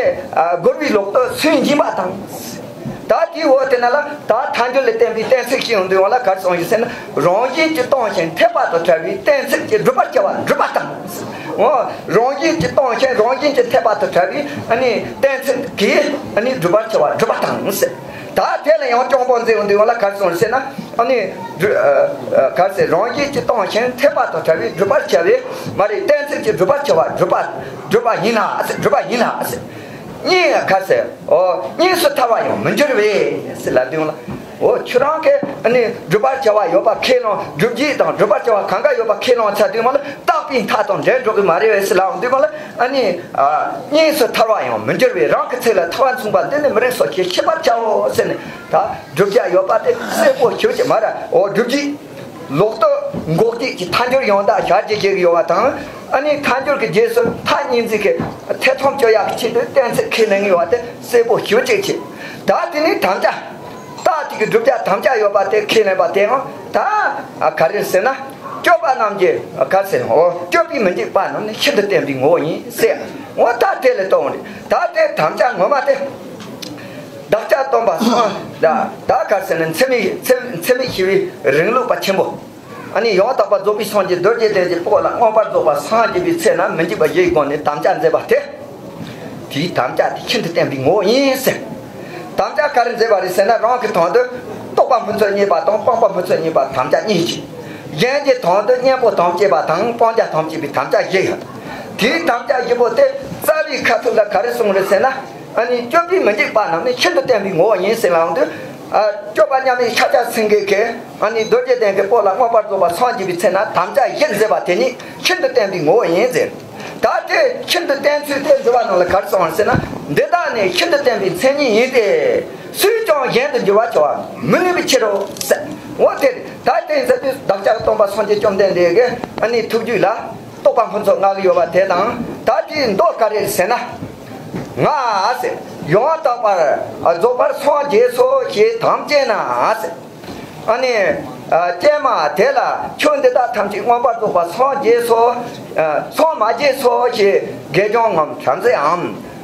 རྒོལ་བའི་ལོག་རྟོག་སུན་འབྱིན་པ་དང་། ད་དེའི་འོག་དེ་ན་ལ་ད་མཐའ་འཁྱོལ་ལ་བརྟེན་པའི་གཏན་ཚིགས་ཤིག་ཡོང་དུས་ཡང་ལ་ག་རེ་གསུངས་ཡོད་ཟེར་ན། རང་བཞིན་གྱིས་སྟོང་ཞིང་འཐད་པ་དང་བྲལ་བའི་གཏན་ཚིགས་ཀྱིས་བསྒྲུབ་པར་བྱ་བ་བསྒྲུབ་པ་དང་། འོ། རང་བཞིན་གྱིས་སྟོང་ཞིང་རང་བཞིན་གྱིས་འཐད་པ་དང་བྲལ་བའི་ཨ་ནི་གཏན་ཚིགས་ཀྱིས་ཨ་ནི་བསྒྲུབ་པར་བྱ་བ་བསྒྲུབ་པ་དང་ཟེར། ད་དེ་ལ་ཡང་སྐྱོང་པོ་མཛད་ཡོང་དུས་ཡང་ལ་ག་རེ་གསུངས་ཟེར་ན། ཨ་ནི། ག་རེ་ཟེར། རང་བཞིན་གྱིས་སྟོང་ཞིང་འཐད་པ་དང་བྲལ་བའི་བསྒྲུབ་པར་བྱ་བའི་མ་རེད། གཏན་ཚིགས་ཀྱིས་བསྒྲུབ་པར་བྱ་བ་བསྒྲུབ་པ་བསྒྲུབ་པ་ཡིན་ལ་ཟེར། བསྒྲུབ་པ་ཡིན་ལ་ཟེར། གཉིས་ག་རེ་ཟེར། འོ། གཉིས་སུ་ཐར་བ་ཡང་མི་འགྱུར་བས་ཟེར་ལབ་དུས་ཡང་ལ། འོ། ཁྱོད་རང་གིས་ཨ་ནི་བསྒྲུབ་པར་བྱ་བ་ཡོད་པ་ཁས་བླངས། སྒྲུབ་བྱེད་དང་བསྒྲུབ་པར་བྱ་བ་གང་ག་ཡོད་པ་ཁས་བླངས་ཚར་དུས་མ་ལ་རྟག་པའི་མཐའ་དང་འབྲལ་འགྲོ་གི་མ་རེད་བས་ཟེར་ལབ་དུས་མ་ལ། ཨ་ནི། གཉིས་སུ་ཐར་བ་ཡང་མི་འགྱུར་བས། རང་གི་ཚིག་ལ་ཐར་བ་མཚུངས་པ་འདི་ནི་མི་རིགས་སོ་ཞེས་ཤེས་པར་བྱའོ་ཟེར་ནས། ད་བསྒྲུབ་བྱ་ཡོད་པ་དེ་གསལ་པོ་ཞུ་ཅིག་མ་ར། འོ། སྒྲུབ་བྱེད། ལོག་རྟོག་འགོག་བྱེད་ཀྱི་མཐའ་འཁྱོལ་ཡང་དག་བྱ་རྒྱུ་ཞིག་ཡོད་པ་དང་། ཨ་ནི་མཐའ་འཁྱོལ་གྱི་རྗེས་སུ་མཐའ་གཉིས་འཛིན་གྱི་ཐེ་ཚོམ་གཅོད་ཡག་གི་ཆེད་དུ་གཏན་ཚིགས་ཁས་ལེན་གྱི་ཡོད་པ་དེ་གསལ་པོ་ཞུ་ཅིག་བྱེད། ད་དེ་ནས་དམ་བཅའ། རྟགས་དེ་གི་བསྒྲུབ་བྱ་དམ་བཅའ་ཡོད་པ་དེ་ཁས་ལེན་པ་དེའང་ད་ག་རེ་ཟེར་ན། སྤྱོད་པ་རྣམས་ཀྱི་ག་རེ་ཟེར། འོ། སྤྱོད་པས་མི་འཇིགས་པ་རྣམས་ནི་ཤིན་ཏུ་བརྟན་པའི་ངོ་བོ་ཡིན་ཟེར། འོ། ད་དེ་ལས་སྟོན་རེད། ད་དེ་དམ་བཅའ་ངོ་མ་དེ། བདག་ཅག་སྟོན་པ་སངས་ད་ད་ག་ཟེར་ན། འཚེ་མེད་འཚེ་འཚེ་མེད་ཞི་བའི་རིང་ལུགས་པ་ཆེན་པོ། ཨ་ནི་ཡང་དག་པར་རྫོགས་པའི་སངས་རྒྱས་རྡོ་རྗེ་གདན་གྱི་སྤོ་ལ་མངོན་པར་རྫོགས་པར་སངས་རྒྱས་པའི་ཚེ་ན་མི་འཇིགས་པ་བཞི་ཡི་སྒོ་ནས་དམ་བཅའ་མཛད་པ་དེ། དེའི་དམ་བཅའ་དེ་ཤིན་ཏུ་བརྟན་པའི་ངོ་བོ་ཡིན་ཟེར། དམ་བཅའ་ག་རེ་མཛད་པ་རེད་ཟེར་ན། རང་གི་དོན་དུ་རྟོག་པ་ཕུན་ཚོགས་རྙེད་པ་དང་སྤངས་པ་ཕུན་ཚོགས་རྙེད་པ་དམ་བཅའ་གཉིས་ཀྱིས། གཞན་གྱི་དོན་དུ་གཉེན་པོ་དམ་བཅས་པ་དང་སྤང་བྱ་དམ་བཅས་པའི་དམ་བཅའ་བཞི་ཡོད། དེའི་དམ་བཅའ་བཞི་པོ་དེ་རྩ་བའི་ཁ་ཐུག་ལ་ག་རེ་གསུངས་རེད་ཟེར་ན། ཨ་ནི་སྤྱོད་པས་མི་འཇིགས་པ་རྣམས་ནི་ཤིན་ཏུ་བརྟན་པའི་ངོ་བོ་ཡིན་ཟེར་ལབ་དུས། ཨ། སྤྱོད་པ་མཉམ་མེད་ཤཱཀྱ་སེང་གེ་གིས་ཨ་ནི་རྡོ་རྗེ་གདན་གྱི་སྤོ་ལ་མངོན་པར་རྫོགས་པར་སངས་རྒྱས་པའི་ཚེ་ན་དམ་བཅའ་བཞི་མཛད་པ་དེ་ཉིད་ཤིན་ཏུ་བརྟན་པའི་ངོ་བོ་ཡིན་ཟེར། ད་དེ་ཤིན་ཏུ་བརྟན་ཚུལ་དེ་འགྲོ་བ་རྣམས་ལ་ག་རེ་གསུངས་པ་ཟེར་ན། འདི་དག་ནི་ཤིན་ཏུ་བརྟན་པའི་མཚན་ཉིད་ཡིན་ཏེ། སུས་ཀྱང་གཞན་དུ་འགྱུར་བར་བྱ་བ་མི་ནུས་པའི་ཕྱིར་རོ་ཟེར། འོ་དེ་ད་དེ་ཡིན་ཟེར་དུས་བདག་ཅག་སྟོན་པ་སངས་རྒྱས་བཅོམ་ལྡན་འདས་ཀྱི་ཨ་ནི་ཐུགས་རྒྱུད་ལ། རྟོག་པ་ཕུན་ཚོགས་ལྔ་གི་ཡོད་པ་དེ་དང་། ད་དེའི་མདོ་ག་རེ་ཟེར་ན། ང་ཟེར། ཡང་དག་པར་རྫོགས་པར་སངས་རྒྱས་སོ་ཞེས་དམ་བཅས་ན། ཨ་ནི། ཨ་ཀྱེ་མ་དེ་ལ་ཆོས་འདི་དག་ཐམས་ཅད་མངོན་པར་རྫོགས་པར་སངས་རྒྱས་སོ། ཨ་སངས་མ་རྒྱས་སོ་ཞེས་དགེ་སྦྱོང་ངམ་བྲམ་ཟེའམ་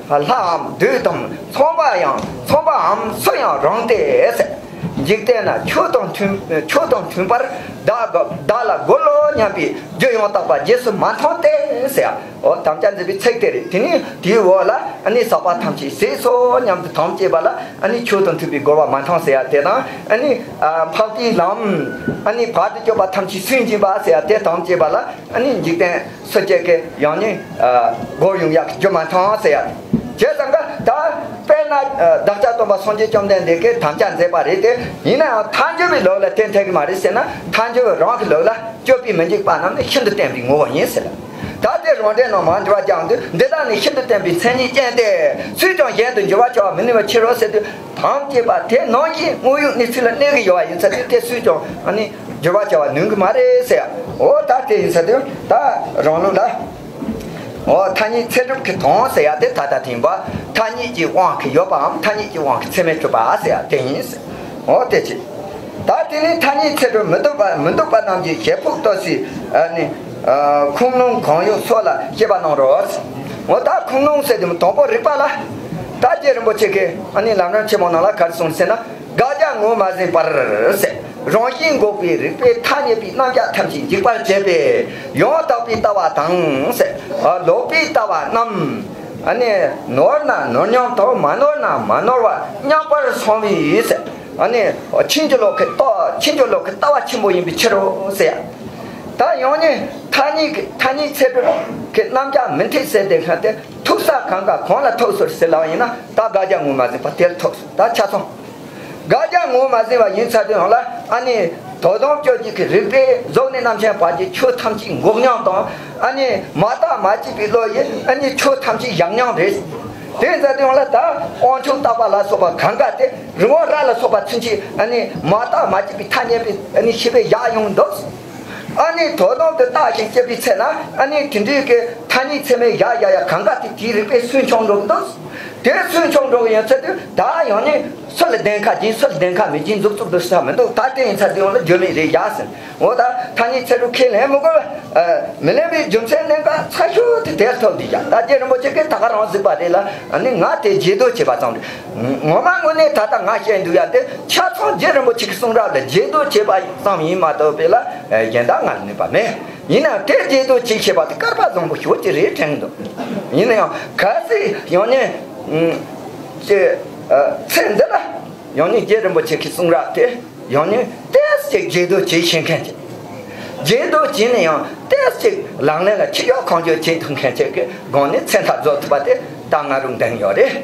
ལྷའམ་བདུད་དམ་ཚངས་པ་ཡང་ཚངས་པའམ་སུ་ཡང་རུང་སྟེ། འཇིག་རྟེན་ན་ཆོས་དང་མཐུན་ཆོས་དང་མཐུན་པར་བདག་བདག་ལ་རྒོལ་ལོ་སྙམ་པའི་རྒྱུ་ཡང་དག་པ་རྗེས་སུ་མ་མཐོང་སྟེ་ཟེར། འོ་དམ་བཅའ་མཛད་པའི་ཚིག་དེ་རེད། དེ་ནས་དེའི་འོག་ལ་ཨ་ནི་ཟག་པ་ཐམས་ཅད་ཟད་སོ་སྙམ་དུ་དམ་བཅས་པ་ལ་ཨ་ནི་ཆོས་དང་མཐུན་པའི་རྒོལ་བ་མ་མཐོང་ཟེར་ཡ་དེ་དང་། ཨ་ནི་ཨ་འཕགས་པའི་ལམ་ཨ་ནི་བར་དུ་གཅོད་པ་ཐམས་ཅད་སུན་འབྱིན་པ་ཟེར་ཡ་དེ་དམ་བཅས་པ་ལ་ཨ་ནི་འཇིག་རྟེན་སུ་གཅིག་གི་ཡང་ནི་ཨ་སྒོར་ཡོང་ཡག་རྒྱུ་མ་མཐོང་ཟེར་ཡ། བྱས་ཙང་ཀ་ད་དཔེར་ན་ཨ་བདག་ཅག་སྟོན་པ་སངས་རྒྱས་བཅོམ་ལྡན་འདས་ཀྱིས་དམ་བཅའ་མཛད་པ་རེད་དེ། ཡིན་ནའང་ཐལ་འགྱུར་བའི་ལུགས་ལ་དེ་འཐད་ཀྱི་མ་རེད་ཟེར་ན། ཐལ་འགྱུར་བའི་རང་གི་ལུགས་ལ་སྤྱོད་པས་མི་འཇིག་པ་རྣམས་ནི་ཤིན་ཏུ་བརྟན་པའི་ངོ་བོ་ཡིན་ཟེར། ད་དེ་རང་འགྲེལ་ནང་མར་འགྱུར་བ་རྒྱག་དུས། འདི་དག་ནི་ཤིན་ཏུ་བརྟན་པའི་མཚན་ཉིད་ཅན་ཏེ། སུས་ཀྱང་གཞན་དུ་འགྱུར་བར་བྱ་བ་མི་ནུས་པའི་ཕྱིར་རོ་ཟེར་དུས། དམ་བཅས་པ་དེ་ནང་བཞིན་དངོས་ཡོད་གནས་ཚུལ་ལ་གནས་ཀྱི་ཡོད་པ་ཡིན་ཚ་དུས། དེ་སུས་ཀྱང་ཨ་ནི་འགྱུར་བར་བྱ་བ་ནུས་ཀྱི་མ་རེད་ཟེར། འོ་ད་དེ་ཡིན་ཚ་དུས་ད་རང་ལུགས་ལ། འོ་ཐ་སྙད་ཚད་གྲུབ་ཀྱི་དོན་ཟེར་ཡ་དེ་ད་ལྟ་དེ་ཡིན་པ། ཐ་སྙད་ཀྱི་དབང་གིས་ཡོད་པའམ་ཐ་སྙད་ཀྱི་དབང་གིས་ཚད་མས་གྲུབ་པ་ཟེར་ཡ་དེ་ཡིན་ཟེར། འོ་དེ་ཅི། ད་དེ་ནི་ཐ་སྙད་ཚད་གྲུབ་མི་འདོད་པ་མི་འདོད་པ་རྣམས་ཀྱི་བྱེད་ཕོགས་ལྟོས་སའི་ཨ་ནི་ཨ་ཁུངས་ལུང་གང་ཡོད་སོགས་ལ་དཔྱད་པ་གནང་རོགས། འོ་ད་ཁུངས་ལུང་ཟེར་དུས་དང་པོ་རིགས་པ་ལ། ད་རྗེ་རིན་པོ་ཆེ་གིས་ཨ་ནི་ལམ་རིམ་ཆེན་མོ་ནང་ལ་ག་རེ་གསུངས་ཟེར་ན། དགག་བྱ་ངོས་མ་ཟིན་པར་ཟེར། རང་བཞིན་འགོག་པའི་རིགས་པས་ཐ་སྙད་པའི་རྣམ་གཞག་ཐམས་ཅད་འཇིག་པར་བྱེད་པས་ཡང་དག་པའི་ལྟ་བ་དང་ཟེར། ཨ་ལོག་པའི་ལྟ་བ་རྣམས་ཨ་ནི་ནོར་ན་ནོར་སྙམ་དང་མ་ནོར་ན་མ་ནོར་བ་མཉམ་པར་སོང་བའི་ཟེར། ཨ་ནི་ཕྱིན་ཅི་ལོག་གི་ལྟ་ཕྱིན་ཅི་ལོག་གི་ལྟ་བ་ཆེན་པོ་ཡིན་པའི་ཕྱིར་རོ་ཟེར་ཡ། ད་ཡང་ནི་ཐ་སྙད་ཀྱི་ཐ་སྙད་ཚད་གྲུབ་ཀྱི་རྣམ་གཞག་མི་འཐད་ཟེར་དེ་ཁ་དེ་ཐུག་ས་གང་ག་གང་ལ་ཐུག་སོང་ཟེར་ལབ་པ་ཡིན་ན། ད་དགག་བྱ་ངོས་མ་ཟིན་པ་དེ་ལ་ཐུག་སོང་། ད་ཆ་ཚང་། དགག་བྱ་ངོས་མ་ཟིན་པ་ཡིན་ཚར་དུས་ཡང་ལ་ཨ་ནི་དོ་དམ་དཔྱོད་བྱེད་ཀྱི་རིགས་པས་གཟུགས་ནས་རྣམ་མཁྱེན་བར་གྱི་ཆོས་ཐམས་ཅད་འགོག་སྙམ་དང་། ཨ་ནི་མ་བརྟགས་མ་དཔྱད་པའི་བློ་ཡིས་ཨ་ནི་ཆོས་ཐམས་ཅད་བཞག་སྙམ་རེད། དེ་ཡིན་ཚར་དུས་ཡང་ལ་ད་དབང་ཕྱུག་བརྟག་པ་ལ་སོགས་པ་གང་ག་དེ་རི་བོ་ར་ལ་སོགས་པ་ཚུན་ཆད་ཨ་ནི་མ་བརྟགས་མ་དཔྱད་པའི་ཐ་སྙད་པའི་ཨ་ནི་ཤེས་པས་བཞག་ཡོང་འདུག། ཨ་ནི་དོ་དམ་དུ་བརྟགས་ཤིང་དཔྱད་པའི་ཚེ་ན་ཨ་ནི་དེ་འདྲའི་གི་ཐ་སྙད་ཚད་མས་བཞག་བཞག་ཡ་གང་ག་དེ་དེའི་རིགས་པས་སུན་ཕྱུང་འགྲོ་གི་འདུག། དེ་སུན་ཕྱུང་འགྲོ་གི་ཡོད་ཚད་དུས་ད་ཡང་ནི་སུ་ལ་བདེན་ཁ་སྦྱིན་སུ་ལ་བདེན་ཁ་མི་སྦྱིན་འཛུགས་བཙུགས་འདུག་ས་མི་འདུག། ད་དེ་ཡིན་ཚད་དུས་ཡང་ལ་རྒྱུ་མེད་རེད་བཞག་ཟིན། འོ་ད་ཐ་སྙད་ཚད་གྲུབ་ཁས་ལེན་མི་དགོས། ཨ་མི་ལེན་པའི་རྒྱུ་མཚན་གནད་འགག་ཚ་ཤོས་དེ་དེར་ཐུག་འདུག་ཡ། ད་རྗེ་རིན་པོ་ཆེ་གིས་ད་ག་རང་གཟིགས་པ་རེད་ལ། ཨ་ནི་ང་དེ་རྗེས་ཟློས་བྱས་པ་ཙམ་རེད། ངོ་མ་དངོས་གནས་ད་ལྟ་ང་བཤད་འདུག་ཡ་དེ་ཆ་ཚང་རྗེ་རིན་པོ་ཆེ་གི་གསུང་རབ་ལ་རྗེས་ཟློས་བྱས་པ་ཙམ་ཡིན་མ་གཏོགས་དཔེ་ལ་གཞན་དག་ང་ལ་ནུས་པ་མེད། ཡིན་ནའང་དེ་རྗེས་ཟློས་བྱེད་ཤེས་པ་དེ་སྐལ་པ་བཟང་པོ་ཞེ་པོ་ཅིག་རེད་དྲན་གི་འདུག། ཡིན་ན་ཡང་གལ་སྲིད་ཡང་ནས་ཀྱི་ཚེ་འདི་ལ་ཡང་ནས་རྗེ་རིན་པོ་ཆེ་གི་གསུང་རབ་དེ་ཡང་ནས་ཏོག་ཙམ་རྗེས་ཟློས་བྱེད་ཤེས་མཁན་ཅིག། རྗེས་ཟློས་བྱས་ནས་ཡང་ཏོག་ཙམ་ལག་ལེན་ལ་ཁྱི་གཡོག་གང་ཡོད་བྱེད་ཐུབ་མཁན་ཅིག་གི་སྒང་ནས་མཚན་རྟགས་རྫོགས་ཐུབ་པ་དེ་ད་ང་རང་འདོད་ཡོད་རེད།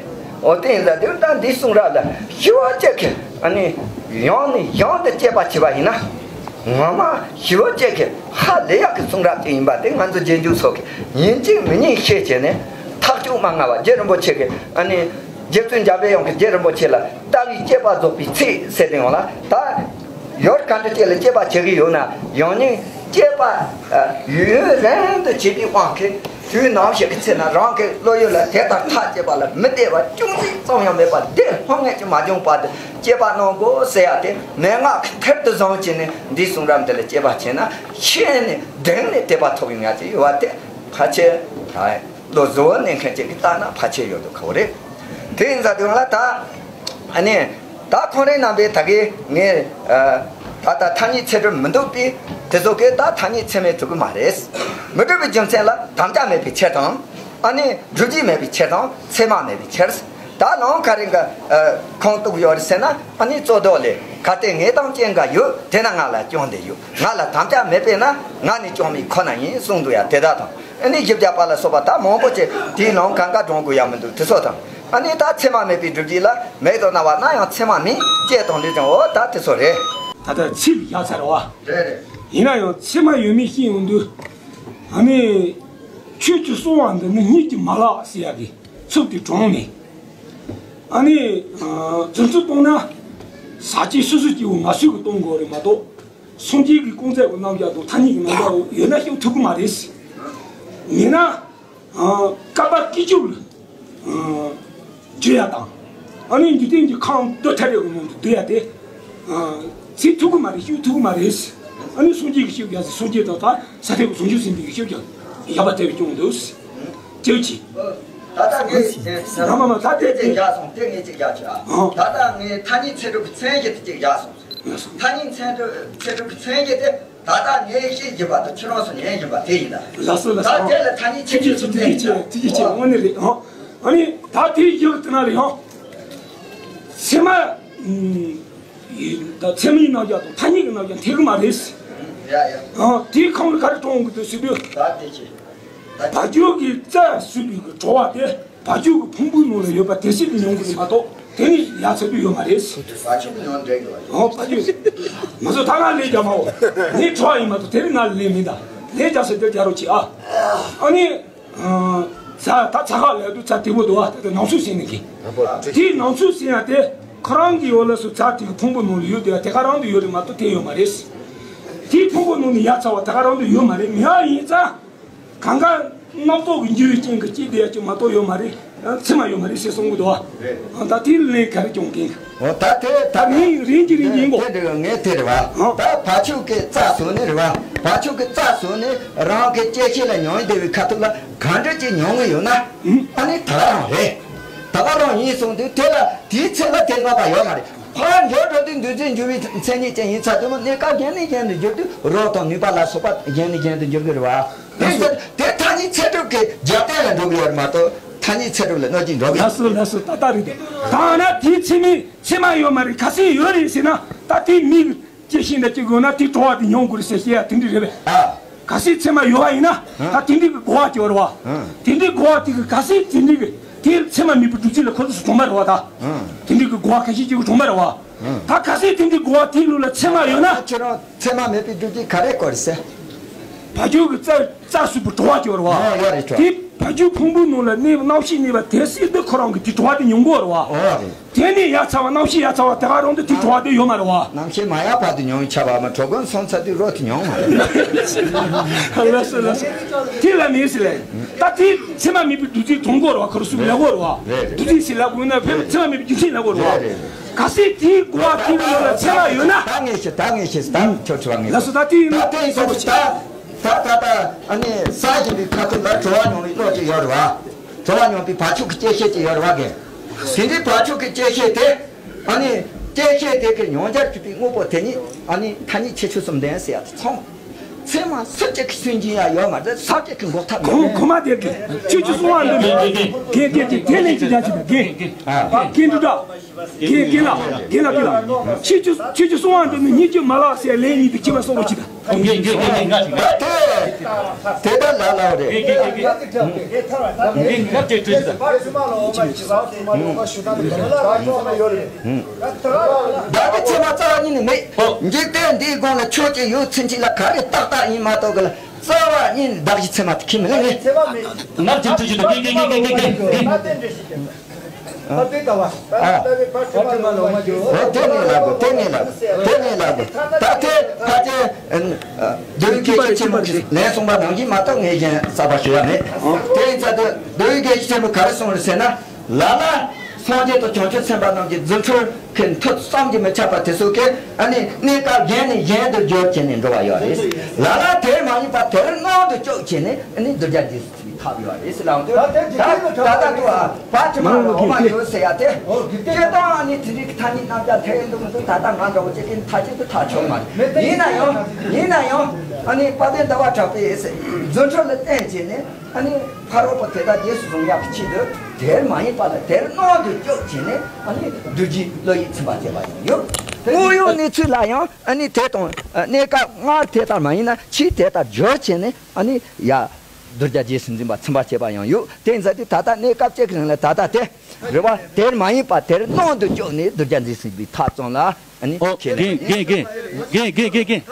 འོ་དེ་ཡིན་ཙང་དེ་ད་འདི་གསུང་རབ་ལ་ཞེ་པོ་ཅིག་གི་ཨ་ནི་ཡང་ནས་ཡང་དུ་དཔྱད་པ་བྱས་པ་ཡིན་ན། ངོ་མ་ཞེ་པོ་ཅིག་གི་ཧ་ལས་ཡག་གི་གསུང་རབ་ཅིག་ཡིན་པ་དེ་ང་ཚོ་རྗེས་འཇུག་ཚོ་གི་ཡིན་གཅིག་མིན་གཉིས་ཤེས་བྱས་ནས་ཐག་གཅོད་མ་སྔ་བ་རྗེ་རིན་པོ་ཆེ་གི་ཨ་ནི་རྗེ་བཙུན་འཇམ་པའི་དབྱངས་ཀྱིས་རྗེ་རིན་པོ་ཆེ་ལ་ལྟ་བའི་དཔྱད་པ་རྫོགས་པའི་ཚིག་ཟེར་ཏེ་ཡོང་ལ། ད་ཡུལ་ག་འདྲ་ཅིག་ལ་དཔྱད་པ་བྱེད་ཀྱི་ཡོད་ན་ཡང་ནས་དཔྱད་པ་ཡུན་རིང་དུ་བྱེད་པའི་དབང་གིས། དུས་ནམ་ཞིག་གི་ཚེ་ན་རང་གི་བློ་ཡུལ་ལ་དེ་ལྟར་ཐག་བཅད་པ་ལ་མི་བདེ་བ་ཅུང་ཟད་ཙམ་ཡང་མེད་པར་བདེ་སྣང་ངེས་ཀྱི་མ་བྱུང་བར་དུ་དཔྱད་པ་གནང་དགོས་ཟེར་ཡ་དེ་མན་ངག་གི་མཐིལ་དུ་བཟུང་བྱས་ནས་འདིའི་གསུང་རབ་འདི་ལ་དཔྱད་པ་བྱས་ན་ཤེས་ནས་གདེང་ནས་དད་པ་ཐོབ་ཡོང་ཡ་དེ་ཡོད་པ་དེ་ཕལ་ཆེར་བློ་གཟུ་བོར་གནས་མཁན་ཅིག་གིས་བལྟས་ན་ཕལ་ཆེར་ཡོད་དོ་ཁ་བོ་རེད། དེ་ཡིན་ཙང་དེ་ཡང་ལ་ད་ཨ་ནི། ད་ཁོང་རང་རྣམ་པས་ད་གིན་ངས་ཨ་ད་ལྟ་ཐ་སྙད་ཚད་གྲུབ་མི་འདུག་པས་དེ་ཚོ་གིས་ད་ཐ་སྙད་ཚད་མས་གྲུབ་ཀྱི་མ་རེད། མི་འགྲུབ་པའི་རྒྱུ་མཚན་ལ་དམ་བཅའ་མེད་པའི་ཕྱིར་དང་། ཨ་ནི་སྒྲུབ་བྱེད་མེད་པའི་ཕྱིར་དང་ཚད་མ་མེད་པའི་ཕྱིར། ད་ལམ་ག་རེ་ག་ཨ་ཁུངས་གཏུགས་ཡོད་རེད་ཟེར་ན། ཨ་ནི་རྩོད་ཟློག་ལས་གལ་ཏེ་ངེས་དང་རྐྱེན་འགའ་ཡོད། དེས་ན་ང་ལ་རྐྱེན་འདི་ཡོད། ང་ལ་དམ་བཅའ་མེད་པས་ན་ང་ནི་རྐྱེན་མེད་ཁོ་ན་ཡིན་གསུངས་འདུག་ཡ་དེ་དག་དང་། ཨ་ནི་བཞི་བརྒྱ་པ་ལ་སོགས་པ་ད་མང་པོ་ཅིག་དེའི་ལམ་གང་ག་འགྲོ་དགོས་ཡ་མི་འདུག་དེ་ཚོ་དང་། ཨ་ནི་ད་ཚད་མ་མེད་པའི་སྒྲུབ་བྱེད་ལ་མེད་དོ་སྣང་བ་ན་ཡང་ཚད་མ་མིན་སྐྱེ་དང་ལུས་ཀྱང་འོ་ད་དེ་ཚོ་རེད། ད་ལྟ་ཚིག་བཞག་ཚར་བ། རེད་རེད། ཡིན་ན་ཡང་ཚད་མ་ཡོད་མེད་ཤེས་ཡོང་དུས། ཨ་ནི་ཆོས་ཀྱི་གསང་བ་འདི་ནི་གཉིད་ཀྱིས་མ་བརླག་ཟེར་ཡ་གི་ཚུལ་དེ་དྲངས་ནས། ཨ་ནི་རྫུ་འཕྲུལ་གཏོང་ན་ཟག་བཅས་སོ་སོ་སྐྱེ་བོ་ང་སུ་གིས་གཏོང་དགོས་རེད་མ་གཏོགས། སངས་རྒྱས་ཀྱི་ཀུན་རྫོབ་ཀྱི་རྣམ་གཞག་དང་ཐ་སྙད་ཀྱི་རྣམ་གཞག་ཡོད་ན་ཤོད་ཐུབ་ཀྱི་མ་རེད། མེད་ན། ཨ་བསྐལ་པ་ཀུན་ཁྱབ་ལ། ཨ་ བརྗོད་ཡ་དང་། ཨ་ནི་འཇིག་རྟེན་གྱི་ཁམས་རྡུལ་ཐ་རེ་གི་ནང་དུ་སྡོད་ཡ་དེ། ཚིག་ཐུབ་ཀྱི་མ་རེད། ཤོད་ཐུབ་ཀྱི་མ་རེད། ཨ་ནི་སངས་རྒྱས་ཀྱིས་ཤོད་ཀྱང་སངས་རྒྱས་དང་ད་ས་ཐེག་པ་བྱང་ཆུབ་སེམས་དཔའ་གིས་ཤོད་ཀྱང་ཡག་པ་དེ་བས་ཀྱང་འདུག་ཅེས་བྱས། ད་ལྟ་ངས་ད་མ་མ་ད་དེ་དེ་བཞག་སོང་། དེ་ངས་གཅིག་བཞག་བྱས་ཨ། ད་ལྟ་ངས་ཐ་སྙད་ཚད་གྲུབ་ཀྱི་མཚན་གཞི་དེ་གཅིག་བཞག་སོང་། ཡག་སོང་། ཐ་སྙད་ཚད་གྲུབ་ཚད་གྲུབ་ཀྱི་མཚན་གཞི་དེ། ད་ལྟ་ངས་བཤད་བཞིན་པ་དང་ཁྱེད་རང་ཚོ་ཉན་བཞིན་པ་དེ་ཡིན་ད། ལགས་སོ་ལགས་སོ། ད་དེ་ལ་ཐ་སྙད་ཚིག་གཅིག་ཚིག་གཅིག་ཚིག་གཅིག་དངོས་གནས་རེད་ཨང་། ཨ་ནི་ད་དེའི་རྒྱབ་དེ་ན་ལ་ཡང་། ཚད་མ། ད་ཚད་མའི་རྣམ་གཞག་དང་ཐ་སྙད་ཀྱི་རྣམ་གཞག་འཐད་ཀྱི་མ་རེད། ཡ་ཡ། ཨང་དེའི་ཁམས་ལ་ག་རེ་སྤྲོ་འོང་གི་འདུག་ཟེར་དུས། ད་དེ་ཆེ། བ་ཕྱུགས་ཀྱི་རྩྭ་ཟུག་པའི་གི་བྲོ་བ་དེ། བ་ཕྱུགས་ཀྱི་ཕུང་པོའི་ནང་ལ་ཡོད་པ་དེ་སྲིད་དུ་མྱོང་དགོས་ནི་མ་གཏོགས་དེ་ནི་ཡ་ཚ་རྒྱུ་ཡོད་མ་རེད། བ་ཕྱུགས་ཀྱི་ནང་འདྲེན་དགོས་པ་རེད། ཨོ་བ་ཕྱུགས། མ་སོ་ད་ང་ལས་རྒྱག་མ་འོ། ངས་ཁྲོ་བ་ཡིན་མ་གཏོགས་དེ་རིང་ང་ལས་མིན་ད། ལས་རྒྱག་ས་དེ་རྒྱག་རོགས་གྱིས་ཨ། ཨ་ནི། ཚ་ད་ཚ་ཁ་ལས་དུ་ཚ་དེ་བོ་དུ་བ་ད་ནང་ཚུགས་ཟིན་ནི་གི། དེའི་ནང་ཚུགས་ཟིན་ཡ་དེ་ཁོ་རང་གི་ཡོད་ལ་སུ་ཚ་དེ་གི་ཕུང་པོ་ནང་ལ་ཡོད་དེ་ཡ་དེ་ག་རང་དུ་ཡོད་རེད་མ་གཏོགས་དེ་ཡོད་མ་རེད། དེའི་ཕུང་པོ་ནང་ནས་ཡ་ཚ་བ་དེ་ག་རང་དུ་ཡོད་མ་རེད། མི་ཡ་ཡིན་ཙང་། གང་ག་སྣ་ཚོགས་ཀྱི་འགྱུར་བའི་རྐྱེན་གྱིས་སྐྱེས་བསྡད་ཡ་ཅིག་མ་གཏོགས་ཡོད་མ་རེད། མཚན་མ་ཡོད་མ་རེད་ཟེར་གསུང་གི་འདུག་བ། ད་དེའི་ལན་ག་རེ་སྐྱོན་གིན། འོ་ད་དེ་ད་ད་མིང་རིན་གྱིས་རིན་གྱིས་ཡིན་གོ། དེ་འདྲ་ངས་དེ་རེད་བ། ད་བ་ཕྱུགས་ཀྱི་རྩྭ་ཟོས་ནས་རེད་བ། བ་ཕྱུགས་ཀྱི་རྩྭ་ཟོས་ནས་རང་གི་སྐྱེ་ཤི་ལ་མྱོང་བསྡད་པའི་ཁ་ཐུག་ལ་གང་འདྲ་ཅིག་མྱོང་གི་ཡོད་ན། ཨ་ནི་ད་ག་རང་རེད། ད་ག་རང་ཡིན་གསུངས་དུས་དེ་ལ་དེའི་ཚེ་ལ་དེ་ལྔ་པ་ཡོད་མ་རེད། ཕར་འགྱུར་འགྲོ་དུས་འདུ་འཛི་འགྱུར་བའི་མཚན་ཉིད་ཅན་ཡིན་ཚར་དུས་མོ་གནས་སྐབས་གཞན་ནས་གཞན་དུ་འགྱུར་དུས་རོ་དང་ནུས་པ་ལ་སོགས་པ་གཞན་ནས་གཞན་དུ་འགྱུར་གི་རེད་བ། དེ་ཚེ་དེ་ཐ་སྙད་ཚད་གྲུབ་ཀྱི་རྒྱབ་རྟེན་ལ་འགྲོ་གི་ཡོད་རེད་མ་གཏོགས་ཐ་སྙད་ཚད་གྲུབ་ལ་གནོད་ཀྱིན་འགྲོ་གི་ལགས་སོ་ལགས་སོ། ད་ལྟ་རེད་དེ། ད་ན་དེའི་ཚེ་མི་ཚེ་མ་ཡོད་མ་རེད། ག་ཚོད་ཡོད་རེད་ཟེར་ན་ད་དེ་མི་སྐྱེ་ཤི་འདྲ་སྐྱེ་དགོས་ན་དེ་གྲོ་བ་དེ་མྱོང་དགོས་རེད་ཟེར་བཤད་ཡ་དེ་འདྲ་རེད་པས། ཨ། གལ་སྲིད་ཚད་མ་ཡོད་པ་ཡིན་ན་ད་དེ་འདྲའི་གི་གོ་བ་སྐྱེ་བ་རེད་བ། དེ་འདྲའི་གོ་བ་དེ་གི་གལ་སྲིད་དེ་འདྲའི་གི་དེ་ཚད་མ་མེད་པའི་སྒྲུབ་བྱེད་ལ་ཁོ་ཚོ་གྲོངས་པ་རེད་བ་ད། དེ་འདྲའི་གི་གོ་བ་ཁ་ཤས་ཅིག་གི་གྲོངས་པ་རེད་བ། ད་གལ་སྲིད་དེ་འདྲའི་གོ་བ་དེའི་ལུགས་ལ་ཚད་མ་ཡོད་ན། ཁྱེད་རང་ཚད་མ་མེད་པའི་སྒྲུབ་བྱེད་ག་རེ་སྐོར་ཟེར། བ་ཕྱུགས་ཀྱི་རྩྭ་རྩྭ་ཟུག་པའི་བྲོ་བ་སྐྱེ་བ་རེད་བ། ཨོ་ཡོད་རེད་ཆོག་དེ་བ་ཕྱུགས་ཕུང་པོའི་ནང་ལ་གནས་པའི་རྣམ་ཤེས་གནས་པ་དེ་སྲིད་དུ་ཁོ་རང་གི་དེ་བྲོ་བ་དེ་མྱོང་གི་ཡོད་རེད་བ། ཨོ་རེད། དེ་ནས་ཡ་ཚ་བ་རྣམ་ཤེས་ཡ་ཚ་བ་དེ་ག་རང་དུ་དེ་བྲོ་བ་དེ་ཡོད་མ་རེད་བ། རྣམ་ཤེས་མ་ཡ་བར་དུ་མྱོང་བའི་ཆ་བ་མ་གྲོ་གོན་སོང་ཚར་དུས་རོ་དེ་མྱོང་མ་རེད། ལགས་སོ་ལགས་སོ། དེ་ལ་མེད་ཟེར་ལེ། ད་དེ་ཚད་མ་མེད་པའི་བདུད་རྩི་གྲོང་སྐོར་བ་ཁར་སུ་ལ་སྐོར་བ། རེད་རེད། བདུད་རྩི་ཟེར་ལབ་དགོས་ན་ཕེབས་ཚད་མ་མེད་པའི་རྒྱུ་མཚན་ལ་སྐོར་བ། རེད་རེད། གལ་སྲིད་དེའི་གོ་བ་དེའི་ནང་ལ་ཚད་མ་ཡོད་ན། ད་ངས་ཤེས་ད་ངས་ཤེས་ད་ཁྱོད་དྲི་བ་ངས། ལགས་སོ། ད་དེ་ད་དེ་ཡིན་ད་ད་ད་ད་ཨ་ནི་ས་ཞིང་པའི་ཁ་ཐུག་ལ་བྲོ་བ་མྱོང་བའི་བློ་ཅིག་ཡོད་རེད་བ། བྲོ་བ་མྱོང་བའི་བ་ཕྱུགས་ཀྱི་སྐྱེ་ཤེས་ཅིག་ཡོད་རེད་བ་གས། དེ་འདྲའི་བ་ཕྱུགས་ཀྱི་སྐྱེ་ཤེས་དེ། ཨ་ནི། སྐྱེ་ཤེས་དེ་གི་མྱོང་བྱར་གྱུར་པའི་དངོས་པོ་དེ་ཉིད་ཨ་ནི་ཐ་སྙད་ཁྱད་ཆོས་གསུམ་ལྡན་ཟེར་ཡ་དེ་ཚང་མ། ཚད་མ་སུ་གཅིག་གིས་སུན་འབྱིན་ཡ་ཡོད་མ་རེད། ས་གཅིག་གིས་འགོག་ཐབས་མེད། གོང་མ་དེ་གི་ཁྱོད་ཀྱི་གསུང་བ་འདི་ནི་དགེ་དགེ་དགེ་དེ་ནས་ཅི་ཡང་ཅི་དང་དགེ་དགེ་ཨ་དགེ་འདུག་ད་དགེ་དགེ་ལ་དགེ་ལ་དགེ་ལ་ཁྱོད་ཀྱི་ཁྱོད་ཀྱི་གསུང་བ་འདི་ནི་ཉིད་ཀྱི་མ་ལགས་ཟེར་ལན་ཉིད་དུ་ཁྱེད་མ་གསུང་རོགས་གྱིས་ད། དེ་དེ་ལྟར་ལ་ལའོ་རེད། ད་གི་ཚད་མ་རྩ་བ་ཉིད་ནས་མེད། འཇིག་རྟེན་འདིའི་སྒང་ལ་ཆོས་ཅན་ཡོད་ཚུན་ཆད་ལ་ག་རེ་ཏག་ཏག་ཡིན་མ་གཏོགས་གི་ལ་རྩ་བ་ཉིད་ནས་བདག་གི་ཚད་མ་དེ་ཁས་མི་ལེན་ནས། ང་ཚོས་ཐུགས་རྗེ་ཆེ། དགེ་དགེ་དགེ་དགེ་དགེ་དགེ་དགེ། ཨ། ཨོ་དེ་ནས་ལབ་དགོས། དེ་ནས་ལབ་དགོས། དེ་ནས་ལབ་དགོས། ད་དེ་ཕལ་ཆེར་མདོ་དབུས་རྒྱལ་ཁབ་ཆེན་མོ་གིས་ལན་གསུངས་པ་ནང་བཞིན་མ་གཏོགས་ངས་གཞན་གསར་པ་ཞུ་བ་མེད། དེ་ཡིན་ཙང་དུ་མདོ་དབུས་རྒྱལ་ཁབ་ཆེན་མོ་ག་རེ་གསུངས་རེད་ཟེར་ན། ལ་ལ་སངས་རྒྱས་དང་བྱང་ཆུབ་སེམས་དཔའ་རྣམས་ཀྱི་རྫུ་འཕྲུལ་གྱི་མཐུ་བསམ་གྱིས་མི་ཁྱབ་པ་དེ་ཚོ་གིས་ཨ་ནི་གནས་སྐབས་གཞན་ནས་གཞན་དུ་བསྒྱུར་བྱས་ནས་འགྲོ་བ་ཡོད་རེད། ལ་ལ་དེར་མ་ཡིན་པ་དེར་སྣང་དུ་བཅུག་བྱས་ནས་ཨ་ནི་གདུལ་བྱ་འདི་ཐབས་ཡོད་རེད་ཟེར་ལབ་འདུག་ད་ད་ད་ད་དུ་ཨ་ཕ་ཆུ་མ་ལ་འོ་མ་ཡོད་ཟེར་ཡ་དེ། སྤྱིར་བཏང་ཨ་ནི་དེ་རིགས་ཐ་སྙད་རྣམ་གཞག་ཐད་ཡོད་འདུག་མི་འདུག་ད་ལྟ་ང་འདྲ་བོ་ཅིག་གིས་ཐག་གཅོད་དུ་ཐག་ཆོད་མ་རེད། ཡིན་ན་ཡང་ཡིན་ན་ཡང་ཨ་ནི་དཔལ་ལྡན་ཟླ་བ་གྲགས་པས་རྫུ་འཕྲུལ་ལ་བརྟེན་བྱས་ནས་ཨ་ནི་ཕ་རོལ་པོ་དེ་དག་རྗེས་སུ་བཟུང་ཡག་གི་ཆེད་དུ་དེར་མ་ཡིན་པ་ལ་དེར་སྣང་དུ་བཅུག་བྱས་ནས་ཨ་ནི་གདུལ་བྱའི་བློ་ཡིས་ཚིམ་པར་བྱས་པ་ཡང་ཡོད། དངོས་ཡོད་གནས་ཚུལ་ལ་ཡང་ཨ་ནི་དེ་དང་གནས་སྐབས་སྔར་དེ་ལྟར་མ་ཡིན་ན་ཕྱིས་དེ་ལྟར་བསྒྱུར་བྱས་ནས་ཨ་ནི་ཡ། གདུལ་བྱ་རྗེས་སུ་འཛིན་པ་ཚིམ་པར་བྱེད་པ་ཡང་ཡོད། དེ་ཡིན་ཙང་དེ་ད་ལྟ་གནས་སྐབས་གཅིག་གི་རིང་ལ་ད་ལྟ་དེ་རེད་བ། དེར་མ་ཡིན་པ་དེར་སྣང་དུ་བཅུག་ནས་གདུལ་བྱ་འཛིན་སྲིད་པའི་ཐབས་ཙམ་ལ་ཨ་ནི་ཨོ་ཁས་ལེན། རྒན་རྒན་རྒན་རྒན་རྒན་རྒན་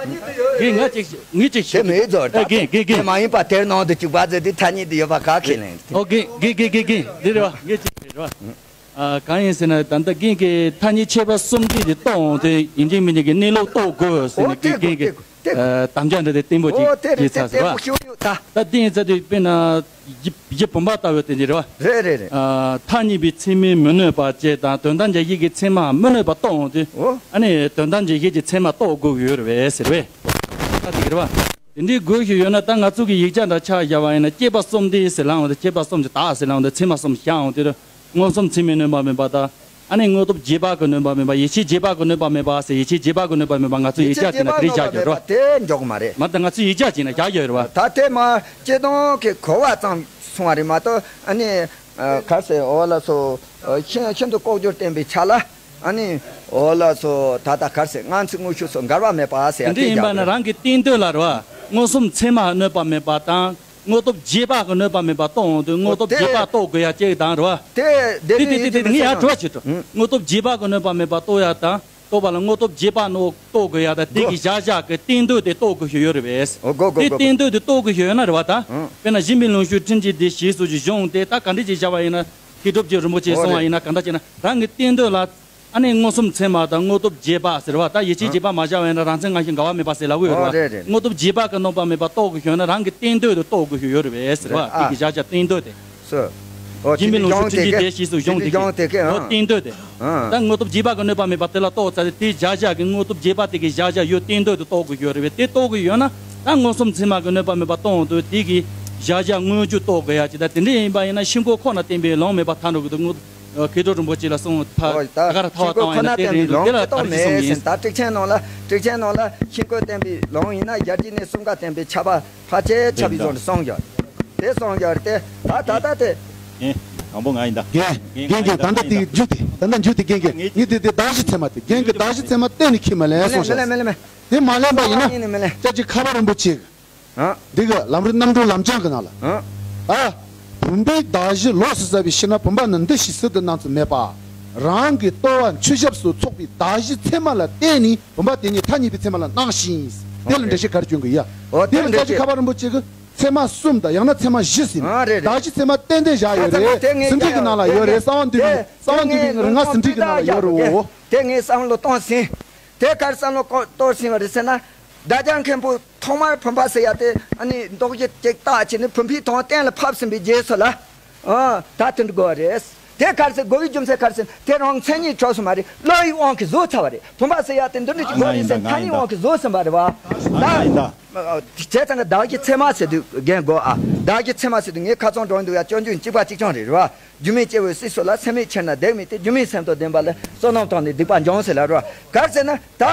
རྒན་ང་གཅིག་ངས་གཅིག་དེ་མེད་ཚོར་ད་རྒན་རྒན་དེ་རྒན་མ་ཡིན་པ་དེར་སྣང་དུ་བཅུག་པ་ཟེར་དེ་ཐ་སྙད་དུ་ཡོད་པ་ག་ཁས་ལེན། ཨོ་རྒན་རྒན་རྒན་རྒན་རྒན་འདི་རེད་བ། ངས་གཅིག་རེད་བ། ཨ་གང་ཡིན་ཟེར་ན་ད་ལྟ་རྒན་གྱིས་ཐ་སྙད་ཁྱད་པར་གསུམ་འདི་རེ་གཏོང་དེ་ཡིན་གཅིག་མིན་གཅིག་གི་གནས་ལུགས་རྟོགས་དགོས་ཟེར་ནས་ཨོ་དེ་རྒན་གྱིས། དེ། ཨ། དམ་བཅའ་འདྲ་དེ་བརྟན་པོ་ཅིག་ཨོ་དེ་རེད། བྱས་ཚར་དེ་ཟེར་བ། བརྟན་པོ་ཞིག་ཡོད་ད། ད་དེ་ཡིན་ཚར་དུས་དཔེར་ན། གཞི་གཞི་བུམ་པ་ལྟ་བུ་དེ་འདྲ་རེད་བ། རེད་རེད་རེད། ཨ། མཐའ་གཉིས་པའི་ཚད་མས་མི་གནོད་པ་བཅས་དང་དོན་དམ་འཇལ་བྱེད་ཀྱི་ཚད་མ་མི་གནོད་པ་རྟོགས་འོང་དུས། ཨོ། ཨ་ནི་དོན་དམ་འཇལ་བྱེད་ཀྱི་ཚད་མ་རྟོགས་དགོས་ཀྱི་ཡོད་རེད་པས་ཟེར་བས། ད་དེ་གི་རེད་བ། དེ་འདྲའི་དགོས་ཀྱི་ཡོད་ན་ད་ང་ཚོ་གི་ཡིག་ཆ་འདྲ་ཆ་བཞག་པ་ཡིན་ན་བསྐྱེད་པ་གསུམ་ལྡན་ཟེར་ལབ་འོང་དུས། བསྐྱེད་པ་གསུམ་གྱི་བདག་ཟེར་ལབ་འོང་དུས། ཚད་མ་གསུམ་བཞག་འོང་དུས། མངོན་སུམ་ཚད་མས་གནོད་པ་མེད་པ་དང་། ཨ་ནི་དངོས་སྟོབས་རྗེས་དཔག་གིས་གནོད་པ་མེད་པ། ཡིད་ཆེས་རྗེས་དཔག་གིས་གནོད་པ་མེད་པ་ཟེར། ཡིད་ཆེས་རྗེས་དཔག་གིས་གནོད་པ་མེད་པ། ང་ཚོས་ཡིག་ཆ་གཅིག་ན་དེ་རིགས་བཞག་ཡོད་རེད་བ། དེ་འཇོག་གི་མ་རེད། མ་ད་ང་ཚོས་ཡིག་ཆ་གཅིག་ན་བཞག་ཡོད་རེད་བ། ད་དེ་མ་སྤྱིར་བཏང་གི་གོ་བ་ཙམ་སོང་བ་རེད་མ་གཏོགས། ཨ་ནི་ག་རེ་ཟེར། འོ་ལགས་སོ། ཤིན་ཤིན་ཏུ་ལྐོག་གྱུར་བསྟན་པའི་ཆ་ལ། ཨ་ནི་འོ་ལགས་སོ། ད་ལྟ་ག་རེ་ཟེར། སྔ་ཕྱི་དངོས་ཤུགས་སོགས་འགལ་བ་མེད་པ་ཟེར་ཡ་དེ་འདྲ་ཡིན་པ་ན་རང་གི་སྟེང་དོན་ལ་རེད་བ། མངོན་སུམ་ཚད་མ་གནོད་པ་མེད་པ་དང་། དངོས་སྟོབས་རྗེས་དཔག་གིས་གནོད་པ་མེད་པ་རྟོགས་འོང་དུས། དངོས་སྟོབས་རྗེས་དཔག་རྟོགས་དགོས་ཡ་གཅིག་དང་རེད་བ། དེ་དེ་དེ་དེ་དེ་ངས་ཡར་དྲི་བ་ཞིག་དྲི། དངོས་སྟོབས་རྗེས་དཔག་གིས་གནོད་པ་མེད་པ་རྟོགས་ཡ་དང་། རྟོགས་པ་ལ་དངོས་སྟོབས་རྗེས་དཔག་གིས་རྟོགས་དགོས་ཡ་དང་། དེ་གི་བཞག་བཞག་གི་སྟེང་དོན་དེ་རྟོགས་དགོས་ཀྱི་ཡོད་རེད་པས། དེ་སྟེང་དོན་དེ་རྟོགས་དགོས་ཀྱི་ཡོད་ན་རེད་བ་ད། དཔེར་ན་གཞི་མེད་ལུགས་ཤུགས་ཕྲན་གྱིས་འདི་ཞེས་སོགས་ཀྱི་གཞུང་དེ་ད་ག་འདྲ་ཅིག་བཞག་པ་ཡིན་ན། མཁས་གྲུབ་ཀྱིས་རིན་པོ་ཆེ་གསུངས་པ་ཡིན་ན། ག་འདྲ་ཅིག་ན་རང་གི་སྟེང་དོན་ལ། ཨ་ནི་མངོན་སུམ་ཚད་མ་དང་དངོས་སྟོབས་རྗེས་དཔག་ཟེར་བ། ད་ཡིད་ཆེས་རྗེས་དཔག་མ་བཞག་པ་ཡིན་ན་རང་མཚན་ང་བཞིན་འགལ་བ་མེད་པ་ཟེར་ལབ་ཀྱི་ཡོད་རེད་བ། དངོས་སྟོབས་རྗེས་དཔག་གིས་གནོད་པ་མེད་པ་རྟོགས་དགོས་ཀྱི་ཡོད་ན་རང་གི་སྟེང་དོན་དེ་རྟོགས་དགོས་ཀྱི་ཡོད་རེད་པས་ཟེར་བ། དེ་གི་བཞག་བཞག་སྟེང་དོན་དེ། སོ། ཨོ། གཞི་མེད་ལུགས་ཤུགས་ཕྲན་གྱིས་དེ་ཞེས་སོགས་གཞུང་དེ་གི། ཨོ་སྟེང་དོན་དེ། ད་དངོས་སྟོབས་རྗེས་དཔག་གིས་གནོད་པ་མེད་པ་དེ་ལ་རྟོགས་ཚར་ཏེ། དེ་བཞག་བཞག་གི་དངོས་སྟོབས་རྗེས་དཔག་དེ་གི་བཞག་བཞག་ཡོད་སྟེང་དོན་དེ་རྟོགས་དགོས་ཀྱི་ཡོད་རེད་པས། དེ་རྟོགས་དགོས་ཡོད་ན་ད་མངོན་སུམ་ཚད་མ་གིས་གནོད་པ་མེད་པ་རྟོགས་འོང་དུས། དེ་གི་བཞག་བཞག་དངོས་རྒྱུ་རྟོགས་དགོས་ཡ་ཅིག་ད་དེ་འདྲ་ཡིན་པ་ཡིན་ན་ཤིན་ལྐོག་ཁོ་ན་བསྟན་པའི་ལུང་མེད་པར་ཐལ་འགྲོ་གི་འདུག། དངོས། མཁས་གྲུབ་རིན་པོ་ཆེ་ལ་གསུངས། ད་ད་ག་ར་ཐལ་བ་བཏང་བ་ཡིན་ན་དེ་རེད་འདུག། དེ་ལ་ད་ག་རེ་གསུངས་ཡིན། ད་ཊིག་ཆེན་ནང་ལ། ཊིག་ཆེན་ནང་ལ་ཤིན་ལྐོག་བསྟན་པའི་ལུང་ཡིན་ན་ཡར་རྒྱས་ནས་གསུམ་ཀ་བསྟན་པའི་ཁྱབ་པ་ཕལ་ཆེར་ཁྱབ་པའི་བཟོ་འདྲ་གསུངས་ཡོད། དེ་གསུངས་ཡོད་དེ། ད་ད་ལྟ་དེ། ཨེ། དང་པོ་ང་ཡིན་ད། རྒན། རྒན་རྒན་རྒན། ད་ལྟ་དེ་མཇུག་དེ། ད་ལྟ་མཇུག་དེ་རྒན་རྒན། ངས་དེ་དེ་གདགས་གཞི་ཚད་མ་དེ། རྒན་གྱིས་གདགས་གཞི་ཚད་མ་གཏན་ནས་འཁྱེར་མ་ལེན་གསུངས་ཤག། མི་ལེན་མི་ལེན་མི་ལེན། དེ་མ་ལེན་པ་ཡིན་ན། ཨ། ཡིན་ནི་མི་ལེན། སྐྱབས་རྗེ་ཁ་པ་རིན་པོ་ཆེ། ཨ། འདི་གི་ལམ་རིམ་རྣམ་གྲོལ་ལམ་སྦྱང་གི་ནང་ལ། ཨ། ཨ། བུམ་པའི་གདགས་གཞི་ལོགས་སུ་བཙལ་བའི་ཕྱིར་ན། བུམ་པ་ནི་འདི་ཞེས་ཟུར་དུ་སྣང་ཚུལ་མེད་པ། རང་གི་རྟོག་པ་འཆུས་ཞབས་སུ་ཚོགས་པའི་གདགས་གཞི་ཚད་མ་ལ་བརྟེན་ནས་བུམ་པ་དེ་ཉིད་མཐའ་གཉིས་པའི་ཚད་མ་ལ་སྣང་ཞིང་། དེ་ལ་འགྲེལ་བཤད་ག་རེ་སྐྱོན་གྱི་ཡ། ཨོ། དེ་ལ་དེ་སྐྱབས་རྗེ་ཁ་པ་རིན་པོ་ཆེ་གིས་ཚད་མ་གསུམ་དང་ཡང་ན་ཚད་མ་བཞི་ཟེར་ནས། ཨ། རེད་རེད། གདགས་གཞི་ཚད་མ་གཏན་གཏན་བཞག་ཡོད་རེད། ད་ཚད་མ་དེ་ངས། ཟིན་བྲིས་ཀྱི་ནང་ལ་ཡོད་རེད། གསང་བ་འདུས་པའི། གསང་བ་འདུས་པའི་རིག་སྔགས་ཟིན་བྲིས་ཀྱི་ནང་ལ་ཡོད་རེད། དེ་ངས་བསམ་བློ་གཏོང་ཟིན། དེ་ག་རེ་བསམ་བློ་གཏོང་ཟིན་པ་རེད་ཟེར་ན། བདག་ཅག་མཁན་པོ་ཐོག་མར་བུམ་པ་ཟེར་ཡ་དེ། ཨ་ནི་མདོག་བཞི་ཅིག་བཏགས་བྱས་ནས་བུམ་པའི་དོན་གཏན་ལ་ཕབ་ཟིན་པའི་རྗེས་སུ་ལ། ཨ། ད་དེ་འདྲ་དགོས་པ་རེད། དེ་ག་རེ་ཟེར། དགོས་པའི་རྒྱུ་མཚན་ག་རེ་ཟེར་ན། དེ་རང་མཚན་ཉིད་གྲུབ་སོང་མ་རེད། བློ་ཡི་དབང་གིས་བཟོས་ཚར་བ་རེད། བུམ་པ་ཟེར་ཡ་དེ་འདི་འདྲ་ཅིག་དགོས་རེད་ཟེར། མཐའ་གཉིས་དབང་གིས་བཟོས་ཟིན་པ་རེད་བ། ད། བྱས་ཙང་གི་གདགས་གཞི་ཚད་མ་ཟེར་དུས་རྒན་དགོས་ཨ། གདགས་གཞི་ཚད་མ་ཟེར་དུས་ངས་ཁ་ཚོན་འགྲོ་འདུག་ཡ། སྐྱོན་བརྗོད་གཅིག་པ་གཅིག་རྐྱང་རེད་བ། རྒྱུ་མེད་སྐྱེ་བོའི་སྲིད་སོགས་ལ། སེམས་མེད་ཕྱིར་ན་བདག་མེད་དེ། རྒྱུ་མེད་སེམས་དང་ལྡན་པ་ལ། བསོད་ནམས་དང་ནི་སྡིག་པ་འབྱུང་ཟེར་ལ་རོ། ག་རེ་ཟེར་ན་ད་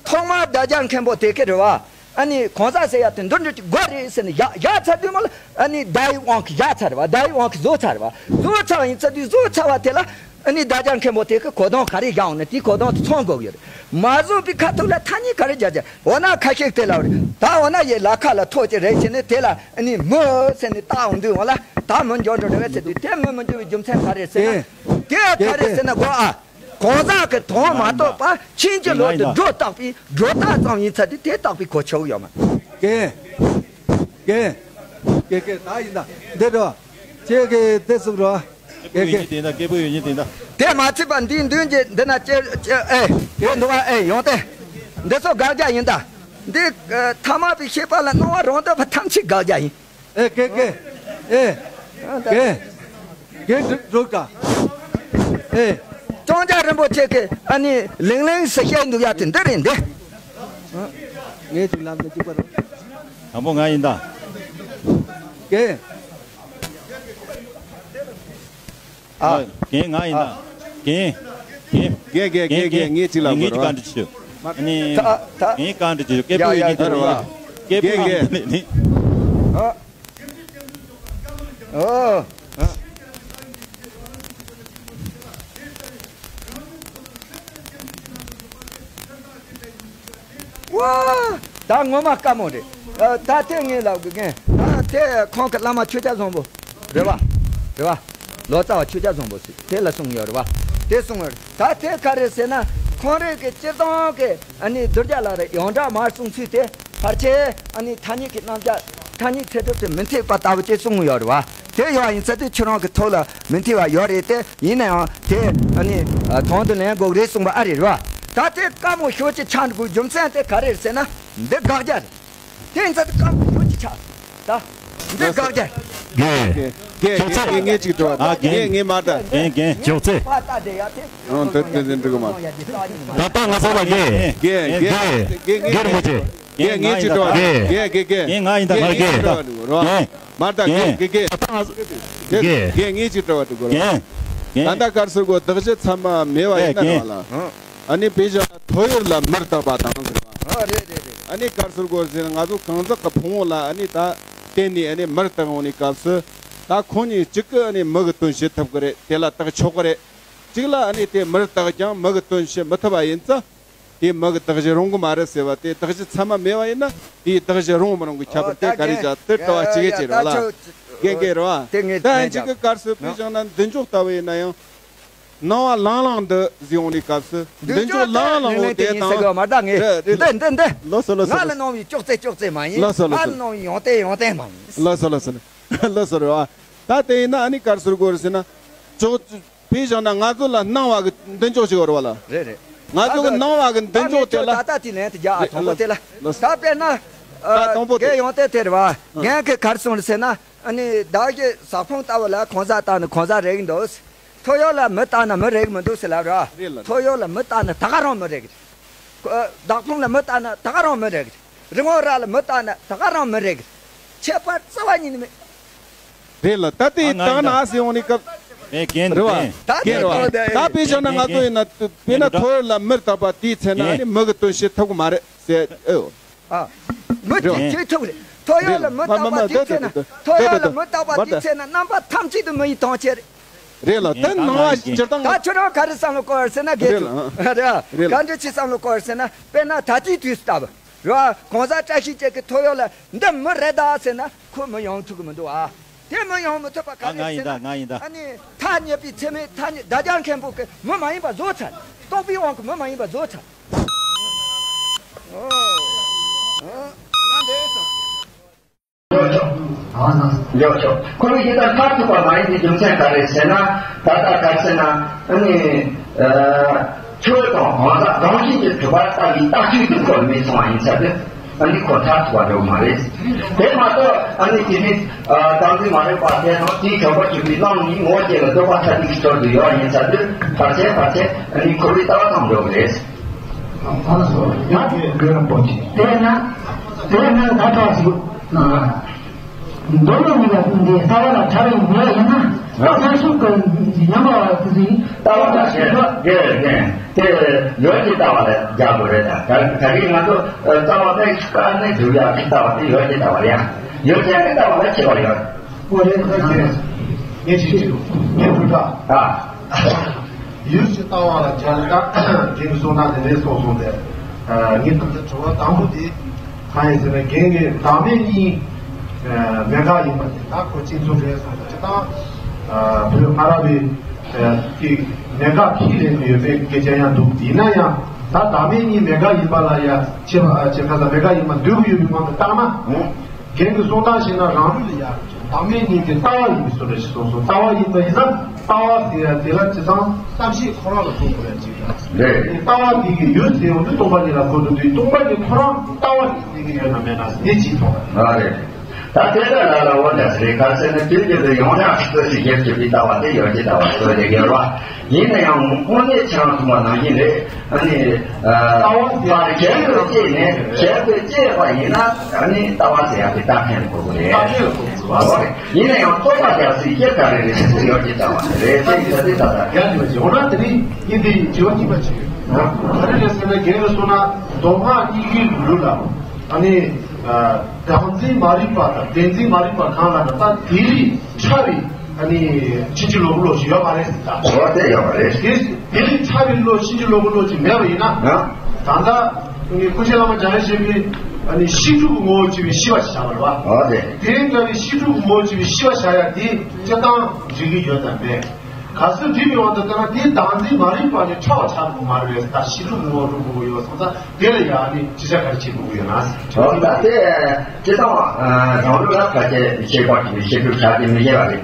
ཐོག་མར་བདག་ཅག་མཁན་པོ་དེ་ག་རེ་བ། ཨ་ནི་གང་ཟག་ཟེར་ཡ་དེ་འདི་འདྲ་ཅིག་དགོས་རེད་ཟེར་ནས་བཞག་བཞག་ཚར་དུས་མོ་ལ། ཨ་ནི་བརྡ་ཡི་དབང་གིས་བཞག་ཚར་བ། བརྡ་ཡི་དབང་གིས་བཟོས་ཚར་བ། བཟོས་ཚར་བ་ཡིན་ཚར་དུས། བཟོས་ཚར་བ་དེ་ལ། ཨ་ནི་བདག་ཅག་མཁན་པོ་དེ་གིས་གོ་དོན་ག་རེ་བཞག་འོང་ན་དེའི་གོ་དོན་དེ་མཚོན་དགོས་ཀྱི་ཡོད་རེད། མ་བཟོས་པའི་ཁ་ཐུག་ལ་ཐ་སྙད་ག་རེ་བརྒྱབ་བྱས། འོ་ན་ཁ་ཤས་དེ་ལ་རེད། ད་འོ་ན་ཡའི་ལ་ཁ་ལ་ཐོགས་ཀྱི་རེད་བྱས་ནས། དེ་ལ་ཨ་ནི་མི་ཟེར་ནས་བཏགས་འོང་དུས། འོ་ལ་ད་མི་འགྱུར་འགྲོ་རེད་ཟེར་དུས། དེ་མི་མི་འགྱུར་བའི་རྒྱུ་མཚན་ག་རེ་ཟེར་ན། དེ་ག་རེ་ཟེར་ན་གོ་ཨ། གང་ཟག་གི་དོན་མ་རྟོགས་པར་ཕྱིན་ཅི་ལོག་ཏུ་སྒྲོ་བཏགས་པའི། སྒྲོ་བཏགས་ཙམ་ཡིན་ཚར་དུས་དེ་བཏགས་པའི་གོ་ཆོད་ཡོད་མ། རྒན། རྒན། རྒན་རྒན། ད་ཡིན་ད། འདི་རོ། ཁྱེད་ཀྱིས་དེ་གསུངས་རོ། རྒན་རྒན། སྐད་པོ་ཡོད་ཉིན་དེ་ད། དེ་མ་ཚད་པ་འདིའི་མདུན་གྱི་འདི་ན་ཅེ་ཅེ་ཨེ། དེ་འདུག་ཨ། ཨེ་ཡོང་སྟེ། འདི་ཚོ་དགག་བྱ་ཡིན་ད། འདི་ཨ་ཐ་མལ་པའི་ཤེས་པ་ལ་སྣང་བ་རང་འདོད་པ་ཐམས་ཅད་དགག་བྱ་ཡིན། ཨེ་ཀེ་ཀེ། ཨེ། ཀེ། ཀེ་འགྲུབ་འགྲུབ་ག། ཨེ། ལྕང་སྐྱ་རིན་པོ་ཆེ་གིས་ཨ་ནི་ལིང་ལིང་ཟེར་བཤད་འདུག་ཡ་དེ་འདི་རེད་འདི། ངས་ཅིག་ལབ་ན་ཅིག་པ་རོ། དང་པོ་ང་ཡིན་ད། ཀེ། ཨ། རྒན་ང་ཡིན་ད། རྒན། རྒན། རྒན་རྒན་རྒན་རྒན། ངས་ཅིག་ལབ་དགོས་རེད་བ། ངས་བཀའ་འདྲི་ཞུ། ཨ་ནི། ད་ད། ངས་བཀའ་འདྲི་ཞུ། སྐད་པོ་ཡོད་ཉིན་དེ་རེད་བ། སྐད་པོ་ཡོད་ཉིན་དེ་ནི། ཨ། ཨོ། ཨ། ཝ། ད་ངོ་མ་དཀའ་མོ་རེད། ཨ། ད་དེ་ངས་ལབ་དགོས་མཁན། ད་དེ་ཁོང་གི་བླ་མ་ཆོས་རྒྱལ་བཟང་པོ་རེད་བ། རེད་བ། ལོ་ཙཱ་བ་ཆོས་རྒྱལ་བཟང་པོ་ཟེར་དེ་ལ་གསུངས་ཡོད་རེད་བ། དེ་གསུངས་ཡོད་རེད། ད་དེ་ག་རེ་ཟེར་ན། ཁོང་རང་གི་སྤྱིར་བཏང་གི་ཨ་ནི་གདུལ་བྱ་ལ་རེ་ཡོངས་གྲགས་མར་གསུངས་ཚུལ་དེ་ཕལ་ཆེར་ཨ་ནི་ཐ་སྙད་ཀྱི་རྣམ་གཞག་ཐ་སྙད་ཚད་གྲུབ་ཏུ་མི་འཐད་པ་ལྟ་བུ་ཅིག་གསུངས་ཡོད་རེད་བ། དེ་ཡོད་པ་ཡིན་ཚེ་དེ་ཁྱོད་རང་གི་ཐོག་ལ་མི་འཐད་པ་ཡོད་རེད་དེ། ཡིན་ན་ཡང་དེ་ཨ་ནི་དོན་དུ་ལེན་དགོས་རེད་གསུངས་པ་ཨ་རེད་རེད་བ། ད་དེ་དཀའ་མོ་ཤོས་ཅིག་ཆགས་འགྲོ་དགོས་རྒྱུ་མཚན་དེ་ག་རེ་རེད་ཟེར་ན། འདི་དགག་རྒྱུ་རེད། དེ་ཡིན་ཙང་དེ་སྐམ་པོ་ཁྱོད་ཀྱི་ཆ། ད་འདི་དགག་རྒྱུ་རེད། རྒན། རྒན་རྒན་རྒན་ངས་ཅིག་དྲི་བ། ཨ་རྒན། རྒན་ངས་མ་དྲ། རྒན་རྒན། ཅོག་ཙེ། ཕ་ད་དེ་ཡ་དེ། ཨང་དེ་དེ་དེ་འགྲིག་གི་མ། ད་ལྟ་ང་ཚོ་ལ་རྒན། རྒན་རྒན་རྒན་རྒན་རིན་པོ་ཆེ། རྒན་ངས་ཅིག་དྲི་བ། རྒན་རྒན་རྒན་རྒན། ངས་ང་ཡིན་ད། རྒན་ངས་ཅིག་དྲི་བ་འགྲོ་རོགས། མ་དྲ། རྒན་རྒན་རྒན། ད་ལྟ་ང་ཚོ། རྒན་རྒན་ངས་ཅིག་དྲི་བ་འགྲོ་རོགས། རྒན་རྒན། ད་ལྟ་གར་སོང་གོ་བདག་གཞི་ཚང་མ་མེད་པ་ཡིན་ན་རེད་བ་ལ། ཨ་ནི་དཔེ་བཞག་ན་ཐོ་ཡོར་ལ་མི་རྟག་པ་དང་ཟེར་བ། ཨ་རེད་རེད་རེད། ཨ་ནི་གར་སོང་གོ་ཟེར་ན་ང་ཚོ་གང་ཟག་གི་ཕུང་བོ་ལ་ཨ་ནི་ད་བརྟེན་ནས་ཨ་ནི་མི་རྟག་ཡོང་ནས་སྐབས་སུ། ད་ཁོང་གཉིས་གཅིག་གི་ཨ་ནི་མི་གི་དོན་བྱེད་ཐུབ་གི་རེད། དེ་ལ་རྟག་ཆོག་གི་རེད། གཅིག་ལ་ཨ་ནི་དེ་མི་རྟག་ཀྱང་མི་གི་དོན་བྱེད་མི་ཐུབ་པ་ཡིན་ཙང་། དེ་མི་གི་བདག་གཞི་རུང་གི་མ་རེད་ཟེར་བ་དེ། བདག་གཞི་ཚད་མ་མེད་པ་ཡིན་ན་དེའི་བདག་གཞི་རུང་མི་རུང་གི་ཁྱད་པར་དེ་ག་རེ་བྱ། དེ་དྲི་བ་གཅིག་གི་ཅེ་རེད་ལ། རྒན་རྒན་རེད་བ། དེ་ངས་ད་ངས་གཅིག་གི་སྐབས་སུ་དཔེ་བཞག་ན་མདུན་ཅོག་ལྟ་བུ་ཡིན་ན་ཡང་། སྣང་བ་ལང་ལང་འདི་ཟེར་ཡོང་ནས་སྐབས་སུ། མདུན་ཅོག་ལང་ལང་འོ་དེ་དང་། མ་ད་ངས་རེད་རེད། འདི་འདི་འདི། ལགས་སོ་ལགས་སོ། ང་ལ་སྣང་བའི་ཅོག་ཙེ་ཅོག་ཙེ་མ་ཡིན། ལགས་སོ་ལགས་སོ། ང་ལ་སྣང་བའི་ཡོན་ཏན་ཡོན་ཏན་མ་ཡིན། ལགས་སོ་ལགས་སོ། ལགས་སོ་རེད་བ། ད་དེ་ཡིན་ན་ཨ་ནི་གར་སོང་གོ་རེད་ཟེར་ན། ཅོག་དཔེ་བཞག་ན་ང་ཚོ་ལ་སྣང་བ་གི་མདུན་ཅོག་ཅིག་ཡོད་རེད་བ་ལ། རེད་རེད། ང་ཚོ་གི་སྣང་བ་གི་མདུན་ཅོག་དེ་ལ། ད་ད་དེ་ལན་དེ་རྒྱག་ཨ། དང་པོ་དེ་ལ། ལགས། ད་དཔེར་ན། ད་དང་པོ་དེ། རྒན་ཡོན་ཏན་དེ་རེད་བ། ཨ། རྒན་གི་གར་སོང་རེད་ཟེར་ན། ཨ་ནི་བདག་གཞི་ཟག་ཕུང་ལྟ་བུ་ལ་གང་ཟག་བཏགས་ན་གང་ཟག་རེག་གི་འདུག། ཐོ་ཡོར་ལ་མི་བཏགས་ན་མི་རེག་གི་མི་འདུག་ཟེར་ལབ་ར། རེད་ལ། ཐོ་ཡོར་ལ་མི་བཏགས་ན་ད་ག་རང་མི་རེག་གི་རེད། བདག་ཕུང་ལ་མི་བཏགས་ན་ད་ག་རང་མི་རེག་གི་རེད། རི་བོང་རྭ་ལ་མི་བཏགས་ན་ད་ག་རང་མི་རེག་གི་རེད། ཁྱད་པར་རྩ་བ་ཉིད་ནས་མེད། རེད་ལ། ད་དེ་ཨ་ང་བཏགས་ཡིན་ན་ད། ཨ་ཟེར་ཡོང་ནས་སྐབས། ཨེ་རྒན་རེད་བ། རྒན། ད་རྒན་རེད་བ། ད་དཔེ་བཞག་ན་ང་ཚོ་ཡིན་ན་དཔེར་ན་ཐོ་ཡོར་ལ་མི་བཏགས་པ་དེའི་ཚེ་ན་ཨ་ནི་མི་གི་དོན་བྱེད་ཐུབ་གི་མ་རེད་ཟེར་ཨེ། ཨ། མི་རེད་བ། དེ་ཐུབ་རེད། ཐོ་ཡོར་ལ་མི་བཏགས་པ་དེའི་ཚེ་ན། ཐོ་ཡོར་ལ་མི་བཏགས་པ་དེའི་ཚེ་ན་རྣམ་པ་ཐམས་ཅད་དུ་མི་ཡི་དོན་བྱེད་རེད། རེད་ལ། ད་སྣང་བ་སྤྱིར་བཏང་། ད་ཁྱོད་རང་ག་རེ་བསམ་བློ་བསྐོར་ཟེར་ན། རྒན་ཚོ། རེད་ལ། རེད་ལ། ག་འདྲ་ཅིག་བསམ་བློ་བསྐོར་ཟེར་ན། དཔེར་ན་ད་ལྟའི་དུས་སུ་ལྟ་བུ། རེད་བ། གང་ཟག་བཀྲ་ཤིས་ཅན་གྱི་ཐོ་ཡོར་ལ་འདི་མི་རེད་ད་ཟེར་ན་ཁོ་མི་ཡོང་ཐུབ་ཀྱི་མི་འདུག་ཨ། དེ་མི་ཡོང་མི་ཐུབ་པ་ག་ཨ་ང་རེད་ཡིན་ཟེར་ད། ན། ང་ཡིན་ད། ཨ་ནི་ཐ་སྙད་པའི་ཚད་མས་ཐ་སྙད་བརྡ་རྒྱག་མཁན་པོ་གི་མི་མ་ཡིན་པ་བཟོ་ཚར། རྟོག་པའི་དབང་གིས་མི་མ་ཡིན་པ་བཟོ་ཚར། ཨོ། ཨོ། ན་འདས་སོང་། འཇོག་ཆོག། འཇོག་ཆོག། ཁོ་བོའི་ཡིད་ལྟར་མཐར་ཐུག་པ་མ་ཡིན་པའི་རྒྱུ་མཚན་ག་རེ་ཟེར་ན། ད་ལྟ་ག་རེ་ཟེར་ན། ཨ་ནི། ཨ། ཆོས་དང་གང་ཟག་རང་བཞིན་གྱིས་གྲུབ་པ་ལྟ་བུའི་རྟགས་ཆོས་ཀྱི་སྐོར་མེད་སོང་བ་ཡིན་ཚད་དུ། ཨ་ནི་ཁོ་མཐར་ཐུག་པ་འགྲོ་གི་མ་རེད། དེ་མ་གཏོགས་ཨ་ནི་དེ་ནི། ཨ། བདག་འཛིན་མ་རིག་པ་དེ་དང་དེའི་གྲོགས་པོ་གྱུར་པའི་ལམ་གཉིས་ངོ་བོ་གཅིག་ལ་ལྡོག་པ་ཐ་དད་ཀྱི་ཚུལ་དུ་ཡོད་པ་ཡིན་ཚད་དུ། ཕལ་ཆེར་ཕལ་ཆེར་ཨ་ནི་འཁོར་བའི་ལྟ་བ་དང་འགྲོ་གི་རེད། ལགས་སོ། ཡང་དེ་ལུས་རིན་པོ་ཆེ། དེས་ན། དེས་ན་ད་ཐོག་སུ། མདོ་ལུགས་གཉིས་ཀྱི་འདི་ལྟ་བ་ལ་ཐར་བའི་ངོས་ཡིན་ན། ད་སེམས་ཤུགས་ཀྱི་ཉམས་པ་དེ་ལྟ་བ་ལ་ཞེན་པ། རྒན་རྒན། དེ་ཡོད་ཀྱི་ལྟ་བ་ལ་རྒྱག་དགོས་རེད་ད། ད་ད་གིན་ང་ཚོ་ལྟ་བ་དེ་དཀའ་གནད་སྒྲུབ་ཡག་གི་ལྟ་བ་དེ་ཡོད་ཀྱི་ལྟ་བ་རེད། ཡོད་ཀྱི་ལྟ་བ་ལ་ཁྱད་པར་ཡོད། འོ་རེད། ད་རྒན་ངས་ཅིག་ཅིག་ངས་ཕུལ་ད། ཨ། ཡུལ་གྱི་ལྟ་བ་ལ་སྦྱར་ན་ད་རྒན་གྱི་གསུང་སྟངས་དེ་ལས་སོང་སོང་སྟེ། ངས་ད་ལྟ་དྲི་བ་དང་པོ་དེ་གང་ཡིན་ཟེར་ན། རྒན་གྱི་བདག་མེད་གཉིས་མེད་དགག་ཡིན་པ་དེ་ད་ཁོ་གཅིག་མཚུངས་རེད་སོང་ཙང་། སྤྱིར་བཏང་བོད་སྔ་རབས་པའི་གི་མེད་དགག་ཁས་ལེན་གྱི་ཡོད་པའི་སྐད་ཆ་ཡང་འདུག། ཡིན་ན་ཡང་ད་བདག་མེད་གཉིས་མེད་དགག་ཡིན་པ་ལ་ཡང་ཆེ་བ་ཆེ་ཁ་ས་མེད་དགག་ཡིན་པ་འདོད་ཀྱི་ཡོད་པའི་དབང་དུ་བཏང་ན། རྒན་གྱི་གསུང་སྟངས་ཤིག་ན་རང་ལུགས་ལ་ཡང་བདག་མེད་གཉིས་དེ་ལྟ་བ་ཡིན་པའི་བཟོ་འདྲ་ཞིག་གསུངས་སོང་། ལྟ་བ་ཡིན་པ་ཡིན་ན་ལྟ་བ་ཟེར་ཡ་དེ་ལ་བྱས་ཙང་བསམ་གཞིག་ཁོ་རང་ལ་གསུངས་དགོས་ཡ་གཅིག་རེད། རེད། ལྟ་བ་དེ་གི་ཡུལ་ཟེར་བ་དེ་སྟོང་པ་ཉིད་ལ་གོ་འདུག་དུས། སྟོང་པ་ཉིད་ཁོ་རང་ལྟ་བ་ཡིན་ཟེར་གི་ཡོད་ན་མེད་ན་དེ་གཅིག་ཐོག་རེད། ཨ་རེད། ད་དེ་ལྟར་ལ་ལ་འོ་འདྲ་ཟེར། ག་ཟེར་ན་དུས་དེ་ལ་ཡོངས་གྲགས་སུ་ཞིག་སྒེར་གྱི་ལྟ་བ་དེ་ཡོད་ཀྱི་ལྟ་བ་ཟེར་བ་དེ་ཡོད་རེད་བ། ཡིན་ན་ཡང་དངོས་གནས་ཁྱེད་རང་གསུངས་པ་ནང་བཞིན་རེད། ཨ་ནི། ལྟ་བ་ཟེར་ཡ་གཞན་དུ་སྐྱེས་ནས་གཞན་དུ་སྐྱེས་པ་ཡིན་ན། ཨ་ནི་ལྟ་བ་ཟེར་ཡ་དེ་ལྟ་མཁན་གོ་གི་རེད། ལྟ་མཁན་གོ་གི་རེད། ཡིན་ན་ཡང་རྟོག་པ་རྒྱ་སེ་སྐྱེ་ག་རེ་རེད་ཟེར་ཡོད་ཀྱི་ལྟ་བ་རེད་ཟེར་གྱི་ད་དེ་ལྟ་ད། ཡང་ཡོད་ཀྱི་འོ་ན་དེ་ནི་ཡིན་དེ་དྲི་བ་གཉིས་པ་ཅིག་ཡོད། ག་རེ་རེད་ཟེར་ན་རྒན་གྱིས་གསུངས་ན་མདོ་སྔགས་གཉིས་ཀྱི་ལུགས་ལ། ཨ་ནི། བདག་འཛིན་མ་རིག་པ་དང་བདེན་འཛིན་མ་རིག་པ་གང་ལ་ན་ད་དེ་ལས་ཕྲ་བའི་ཨ་ནི་ཕྱིན་ཅི་ལོག་གི་བློ་ཞིག་ཡོད་མ་རེད་ཟེར་ད། འོ་དེ་ཡོད་མ་རེད། དེ་དེ་ལས་ཕྲ་བའི་བློ་ཕྱིན་ཅི་ལོག་གི་བློ་ཅིག་མེད་པ་ཡིན་ན། ད་ལྟ་ངས་སྐུ་མཁྱེན་བླ་མ་འཇམ་དབྱངས་ཆེན་པོས་ཨ་ནི་ཤེས་སྒྲུབ་ཀྱི་ངོ་བོ་བྱས་པའི་ཤེས་པ་ཞིག་བྱ་བ་རེད་བ། འོ་དེ། དེ་འདྲ་བའི་ཤེས་སྒྲུབ་ཀྱི་ངོ་བོ་བྱས་པའི་ཤེས་པ་བྱ་ཡ་དེ་སྤྱིར་བཏང་འགྲིག་གི་ཡོད་དམ་མེད། གལ་སྲིད་འགྲིག་ཡོང་དུས་ད་ལྟ་དེའི་བདག་འཛིན་མ་རིག་པ་ནི་ཕྲ་བ་ཆགས་དགོས་མ་རེད་པས། ད་ཤེས་སྒྲུབ་ངོ་བོ་སྒྲུབ་དགོས་ཡོད་སོང་ཙང་དེ་ལ་ཡང་ནི་ཅི་བྱ་ག་རེ་བྱེད་དགོས་ཡོད་ན། འོ་ད་དེ་སྤྱིར་བཏང་རང་ལུགས་ལ་ཕལ་ཆེར་ཤེས་པ་གི་ཤེས་སྒྲུབ་བྱ་དེ་མི་བྱེད་པ་རེད།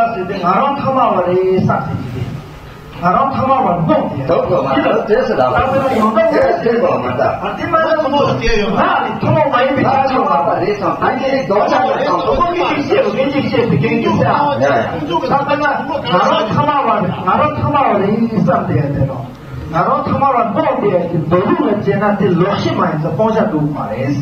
པ་ཟེར་དེ་ང་རང་ཐ་མལ་པ་རེད་བསམ་ཟེར་གྱི་དེ། ང་རང་ཐ་མལ་པར་སྣང་དེ། དོགས་པ་མ་གཏོགས་དེ་སུ་དང་། ད་དེ་ལ་ཡོང་འབབ་དེ་ལ་དེ་དགོས་མ་ད། ཨ་དེ་མ་ཡོང་འབབ་དེ་ཡོང་། ང་ནི་ཐུན་མོང་མ་ཡིན་པའི་ཆ་ཆོག་པ་རེད་བསམ། ད་དེ་རིགས་ལྡོག་ཆ་རེད་བསམ། ཁོ་མི་ཞིག་བཤད་རུ་མི་ཞིག་བཤད་པའི་རྐྱེན་གྱིས་ཟེར། ཡ་ཡ། ད་དཔེར་ན་ང་རང་ཐ་མལ་པ་རེད། ང་རང་ཐ་མལ་པ་རེད་བསམ་དེ་ཡང་དེ་རེད། ང་རང་ཐ་མལ་པར་སྣང་དེ་ཡང་དེ་མདོ་ལུགས་ལ་བྱས་ན་དེ་ལོག་ཤེས་མ་ཡིན་ཙང་སྤོང་བྱ་འགྲུབ་མ་རེད།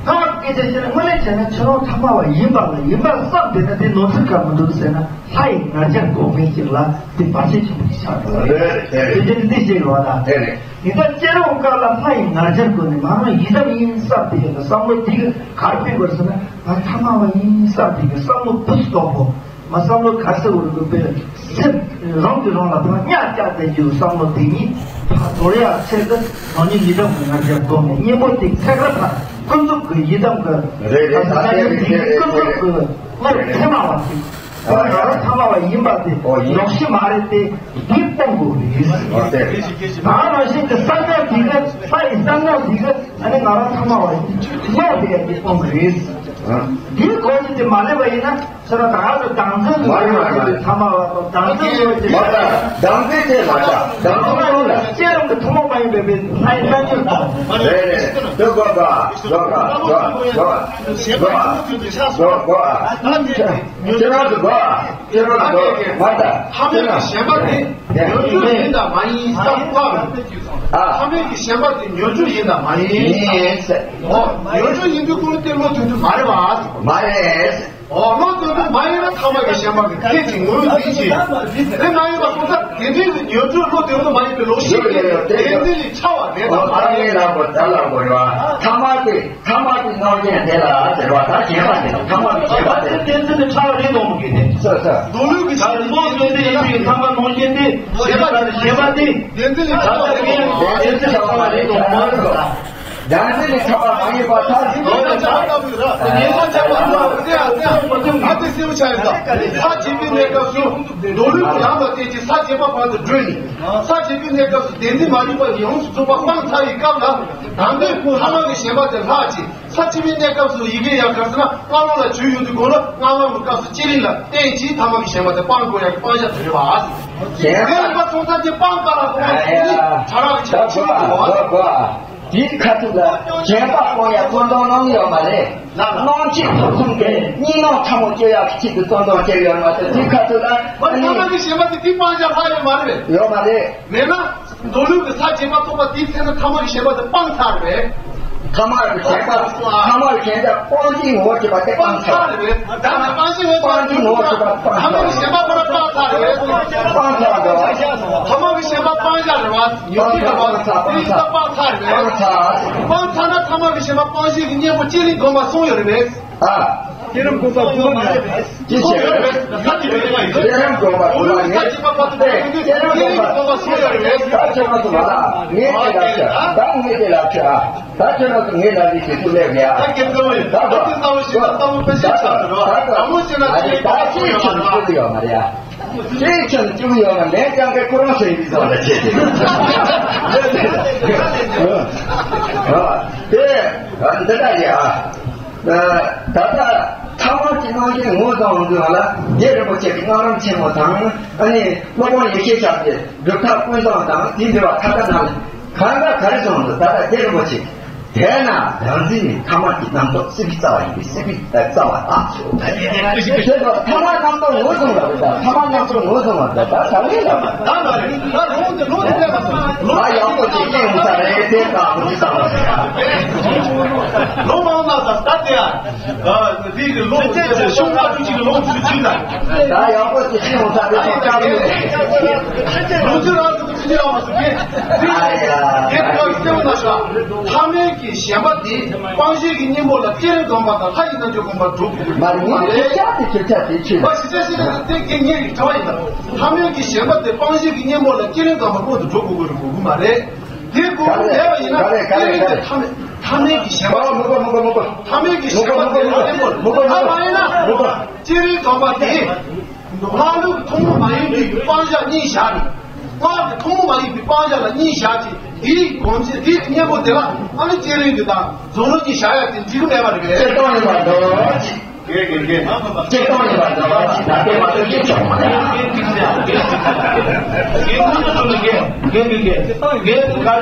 ཧང་། སྐད་ཆ་བཤད་ན་དངོས་གནས་བྱས་ན་ཁྱེད་རང་ཐ་མལ་པ་ཡིན་པ་ལ་ཡིན་པ་བསམ་བསྡད་ན་དེ་ནོར་འཁྲུལ་ག་མི་འདུག་ཟེར་ན། ལྷ་ཡི་ང་རྒྱལ་སྒོམ་མཁན་ཅིག་ལ་དེ་བར་ཆད་ཆེན་པོ་ཞིག་ཆགས་འགྲོ་བ་རེད། རེད་རེད། དེ་འདྲ་འདི་བཤད་ཡོད་པ་དང་། རེད་རེད། ཡིན་ད་སྐྱེ་རུང་སྐབས་ལ་ལྷ་ཡི་ང་རྒྱལ་སྒོམ་ནས་ང་རང་ཡི་དམ་ཡིན་བསམ་དེ་ཡོད་ན་བསམ་བློ་དེ་ག་ག་རེ་ཕན་དགོས་ཟེར་ན། ང་ཐ་མལ་པ་ཡིན་བསམ་དེ་གི་བསམ་བློ་བུ་སྟོབས་པོ། མ་བསམ་བློ་ག་ཟེར་བ་རེད་དགོས་པས། སེམས་རང་གིས་རང་ལ་ཕར་གཉའ་བཅག་བསྡད་རྒྱུ་བསམ་བློ་དེ་ཉིད་ཕར་དོར་ཡག་ཆེད་དུ་རང་ཉིད་ཡི་དམ་གྱི་ང་རྒྱལ་སྒོམ་ནས་གཉེན་པོ་དེ་ཚེ་ག་ཕར་ཀུན་རྫོབ་ཀྱི་ཡི་དམ་གྱི། རེད་རེད། ད་ལྟའི་རིགས་དེ་རེད། ཀུན་རྫོབ་ཀྱི་བློ་ཚད་མ་བ་ཞིག་ཨོ་ཡ། ང་རང་ཐ་མལ་པ་ཡིན་པ་དེ་ཨོ་ཡིན། ལོག་ཤེས་མ་རེད་དེ་འདི་སྤོང་དགོས་རེད། ཨོ་དེ་རེད། ད་རང་བཞིན་གྱི་བསམ་བློ་དེ་ག་ལྷ་ཡི་བསམ་བློ་དེ་ག་ཨ་ནི་ང་རང་ཐ་མལ་པ་ཡིན་ལོག་དེ་ག་འདི་སྤོང་དགོས་རེད། འདིའི་སྐོར་གྱི་དེ་མ་ལེན་པ་ཡིན་ན་ས་ར་ད་ག་ཚོད་བདག་འཛིན་དུ་མ་རེད་མ་རེད་མ་རེད། ཐ་མ་བ་དང་བདག་འཛིན་དུ་མ་རེད། བདག་འཛིན་དེ་མ་རེད། བདག་འཛིན་ཡོང་ལ་བཅས་རང་གི་ཐུན་མོང་མ་ཡིན་པའི་ལྷའི་བསྟན་བཅོས་དང་། རེད་རེད། དུ་དགོས་པ་དགོས་པ་དགོས་པ་དགོས་པ་དགོས་པ་དགོས་པ་ཁྱེད་རང་ཚོ་དགོས་པ་ཁྱེད་རང་ཚོ་དགོས་པ་མ་རེད། ཐ་མལ་གྱི་ཞེན་པ་དེ་ཉོན་སྒྲུབ་ཡིན་དང་མ་ཡིན་བསམ་དགོས་པ། ཨ། ཐ་མལ་གྱི་ཞེན་པ་དེ་ཉོན་སྒྲུབ་ཡིན་དང་མ་ཡིན། ཡིན་ཟེར། ཨོ། ཉོན་སྒྲུབ་ཡིན་པའི་སྐོར་དེ་བློ་དོན་དུ་མ་རེད་པ། མ་རེད་ཟེར། ཨོ། བློ་དོན་དུ་མ་ཡིན་ན་ཐ་མལ་གྱི་ཞེན་པ་གི་ཁྱད་ཀྱིས་ངོས་འཛིན་གྱི། དེ་མ་ཡིན་པ་སོང་ཙང་དེ་འདྲའི་ཉོན་སྒྲུབ་བློ་དོན་དུ་མ་ཡིན་པའི་ལོག་ཤེས་ཀྱི་བདེན་འཛིན་ལས་ཕྲ་བ་རེད་དང་མ་རེད། ལ་གོ་ད་ལ་གོ་རེད་པ། ཐ་མལ་གྱི་ཐ་མལ་གྱི་རྣམ་གཞག་དེ་ལ་ཟེར་བ་ད་ཞེན་པ་དེ་དང་ཐ་མལ་གྱི་ཞེན་པ་དེ། བདེན་འཛིན་ལས་ཕྲ་བ་རེད་དང་མ་རེད་དེ། སོ་སོ། མདོ་ལུགས་ཀྱི་ཆ་ནས་བློ་དོན་དུ་ཡིན་པའི་ཐ་མལ་རྣམ་གཞག་དེ་ཞེན་པ་དང་ཞེན་པ་དེ། བདེན་འཛིན་ལས་ཕྲ་བ་རེད་དང་མ་རེད། བདེན་འཛིན་ལས་ཕྲ་བ་རེད་དང་མ་རེད། བདེན་འཛིན་ལས་ཕྲ་བ་མ་ཡིན་པར་ཐལ། ལོ་ན་བྱ་ལྟ་བུ་ར། ཉེས་དམིགས་ཆགས་པ་ལ་བརྟེན་ཡང་བརྟེན་ཡང་མ་བརྟེན་ང་དེ་སེའུ་ཆ་ཡིན་ད། ས་བྱེད་པའི་གནས་སྐབས་སུ་མདོ་ལུགས་ཀྱི་ལམ་ལ་བརྟེན་ཅིང་ས་བྱེད་པ་བར་དུ་བགྲོད་ནས། ས་བྱེད་པའི་གནས་སྐབས་སུ་བདེན་འཛིན་མ་རིག་པ་ཡོངས་སུ་རྫོགས་པ་སྤངས་ཚར་བའི་སྐབས་ལ། དམ་པའི་ཐ་མལ་གྱི་ཞེན་པ་དེ་ལྷག་ཅིང་ས་བྱེད་པའི་གནས་སྐབས་སུ་ཡི་གེ་ཡང་ག་ཟེར་ན་སྔ་ལོགས་ལ་བྱོན་ཡོང་དུས་གོང་ལ་སྔ་ལོགས་ཀྱི་སྐབས་སུ་བསྐྱེད་རིམ་ལ་བརྟེན་ཅིང་ཐ་མལ་གྱི་ཞེན་པ་དེ་སྤང་དགོས་ཡག་གི་སྤང་བྱ་དེ་རེད་པ། ཞེན་པ་ཚོགས་ཚད་ཀྱི་སྤང་དཀའ་ལ་སོགས་པ་ཚོགས་ནི་ཕྲ་རགས་ཀྱི་ཆ་ཆེན་པོ་དགོས་པ། དེའི་ཁ་ཐུག་ལ་ཞེན་པ་སྤོང་ཡ་ཀུན་སློང་གནང་ཡོད་མ་རེད། སྣང་མཆེད་ཐོབ་གསུམ་གྱི་གཉིས་སྣང་ཕྲ་མོ་སྐྱེ་ཡག་གི་ཆེད་དུ་ཀུན་སློང་སྐྱེ་ཡོད་མ་རེད། དེའི་ཁ་ཐུག་ལ་མ་ཐ་མལ་གྱི་ཞེན་པ་དེ་དེའི་སྤང་བྱ་ལྷག་ཡོད་མ་རེད། ཡོད་མ་རེད། མེད་ན། མདོ་ལུགས་ཀྱི་ས་བྱེད་པ་རྟོགས་པ་དེའི་ཚེ་ན་ཐ་མལ་གྱི་ཞེན་པ་དེ་སྤངས་ཚར་རེད། ཐ་མལ་གྱི་ཞེན་པ་ཐ་མལ་གྱི་ཞེན་པ་སྤང་བྱའི་ངོ་བོར་གྱུར་པ་དེ་སྤངས་ཚར་རེད། ད་ནི་སྤང་བྱའི་ངོ་བོར་སྤང་བྱའི་ངོ་བོར་གྱུར་པ་སྤངས་ཐ་མལ་གྱི་ཞེན་པ་ཁོ་ན་སྤངས་ཚར་རེད། སྤངས་ཚར་འདུག་ཐ་མལ་གྱི་ཞེན་པ་སྤང་བྱ་རེད་པ། ཉོན་སྤང་ཚར་རེད། སྤངས་ཚར་རེད། སྤངས་ཚར་ན་ཐ་མལ་གྱི་ཞེན་པ་སྤང་བྱའི་གི་གཉེན་པོ་བསྐྱེད་རིམ་སྒོམ་པ་གསུངས་ཡོད་རེད་པས། ཨ། བསྐྱེད་རིམ་སྒོམ་པ་དགུ་པ་ནི། ཅི་བྱེད། བསྐྱེད་རིམ་སྒོམ་པ་དགུ་པ་ནི། བསྐྱེད་རིམ་སྒོམ་པ་དགུ་པ་ནི། ད་ཁྱོད་ང་ཚོ་མ་ལ་ངས་དེ་ལབ་ཤག་ད་ངས་དེ་ལབ་ཤག་ད་ཁྱོད་ང་ཚོ་ངས་ལབ་ནི་དེ་ཚོ་ལབ་ཡ། ད་ཁྱེད་ཚོ་ཡིན་ད་ད་དེ་ལྟ་བུ་ཞིག་ལ་ལྟ་བུ་དཔེ་ཤེས་ཆགས་འགྲོ་བ་དང་མོ་ཅི་ན་ཅི་ཡིན་ད་ཅི་ཡིན་ཆགས་འགྲོ་ཡོད་མ་རེད་ཡ། ཅིའི་ཕྱིར་བཅུག་ཡོད་ན་ལན་ཀྱང་གི་ཁོ་རང་སེམས་ཀྱི་བཟོ་ལ་བྱེད་ཀྱི་ཡོད། དེ་འདི་ལྟ་ཡིན་ཨ། ད་ལྟ་ཐ་མལ་གྱི་རྣམ་གཞག་ངོས་བཟུང་འོང་དུས་ལ་རྗེ་རིན་པོ་ཆེ་གི་སྔགས་རམས་ཆེན་མོ་དང་ཨ་ནི་སློབ་དཔོན་ཡེ་ཤེས་ཞབས་ཀྱི་སྒྲུབ་ཐབས་ཀུན་བཟང་དང་དེ་འདྲ་བ་ཁ་ཁ་ན་ལ་གང་ག་ག་རེ་གསུངས་འདུག་ད་ལྟ་རྗེ་རིན་པོ་ཆེ། དེས་ན་བདག་འཛིན་ནི་ཐ་མལ་གྱི་རྣམ་རྟོག་སྲིད་པའི་རྩ་བ་ཡིན་པས་སྲིད་པའི་རྩ་བ་དག་ཚུལ། དེ་ལ་ཐ་མལ་རྣམ་རྟོག་ངོས་བཟུང་བ་རེད་ད། ཐ་མལ་རྣམ་རྟོག་ངོས་བཟུང་བ་རེད་ད། ད་ལས་ལ་ད་ལ་རེད་ད། ལོ་འདི་ལོ་འདི་ལས་ལ་ལོ་ཡག་པོ་ཅིག་ཤེས་འོང་ས་རེད་དེ་ད་མི་ཤེས་ས་རེད། ལོ་མང་ན་ད་ད་དེ་ཡ་དེ་གི་ལོ་དེ་ཤོང་པ་དུ་ཅིག་ལོ་ཚུལ་ཅིག་ད། ད་ཡག་པོ་ཅིག་ཤེས་འོང་ས་རེད་ད། ལོ་ཚུལ་རང་ཚུལ་ཅིག་ཡག་པོ་ཟེར་གི། དེ་ལྟར་གསལ་བ་ན་ཤ། ཐ་མལ་གྱི་ཞེན་པ་དེ་སྤང་བྱའི་གི་གཉེན་པོ་ལ་བསྐྱེད་རིམ་སྒོམ་པ་དང་ལྷ་ཡི་རྣལ་འབྱོར་སྒོམ་པར་འགྲོ་དགོས་ཀྱི་མ་རེད། ངས་ཁྱེད་ཅག་དེ་ཁྱེད་ཅག་དེ་ཁྱེད་པ་ཞི་བྱ་ཞི་བྱ་དེ་དེ་ངས་ངས་ཀྱི་གྲྭ་བ་ཡིན་ན། ཐ་མལ་གྱི་ཞེན་པ་དེ་སྤང་བྱའི་གི་གཉེན་པོ་ལ་བསྐྱེད་རིམ་སྒོམ་པ་སྔོན་དུ་འགྲོ་དགོས་ཀྱི་རེད་དགོས་ཀྱི་མ་རེད། དེ་དགོས་ཀྱི་མེད་པ་ཡིན་ན་བསྐྱེད་རིམ་དེ་ཐ་མལ་ཐ་མལ་གྱི་ཞེན་པ། མི་དགོས་མི་དགོས་མི་དགོས། ཐ་མལ་གྱི་ཞེན་པ་དེ་ལ་གཉེན་པོ་ལ་ད་མ་ཡིན་ན་བསྐྱེད་རིམ་སྒོམ་པ་དེ། སྔགས་ལུགས་ཐུན་མོང་མ་ཡིན་པའི་སྤང་བྱ་གཉིས་བཞག་ནས། སྔགས་ཀྱི་ཐུན་མོང་མ་ཡིན་པའི་སྤང་བྱ་ལ་གཉིས་བཞག་ཅིང་དེའི་སྒོམ་བྱེད་དེའི་གཉེན་པོ་དེ་ལ་ཨ་ནི་བསྐྱེད་རིམ་དེ་དང་རྫོགས་རིམ་གཉིས་བཞག་ཡ་དེ་འགྲིག་གི་མེད་པ་རེད་པས། སྤྱིར་བཏང་ཡིན་པ་འདྲ་བ་ཅིག་དགེ་དགེ་དགེ། སྤྱིར་བཏང་ཡིན་པ་འདྲ་བ་ཅིག་ད་ལྟའི་མ་གཏོགས་སྐྱེས་ཆོག་མ་རེད། དགེ་དགེ་དགེ། དགེ་དགེ་དགེ། དགེ་ག་རེ་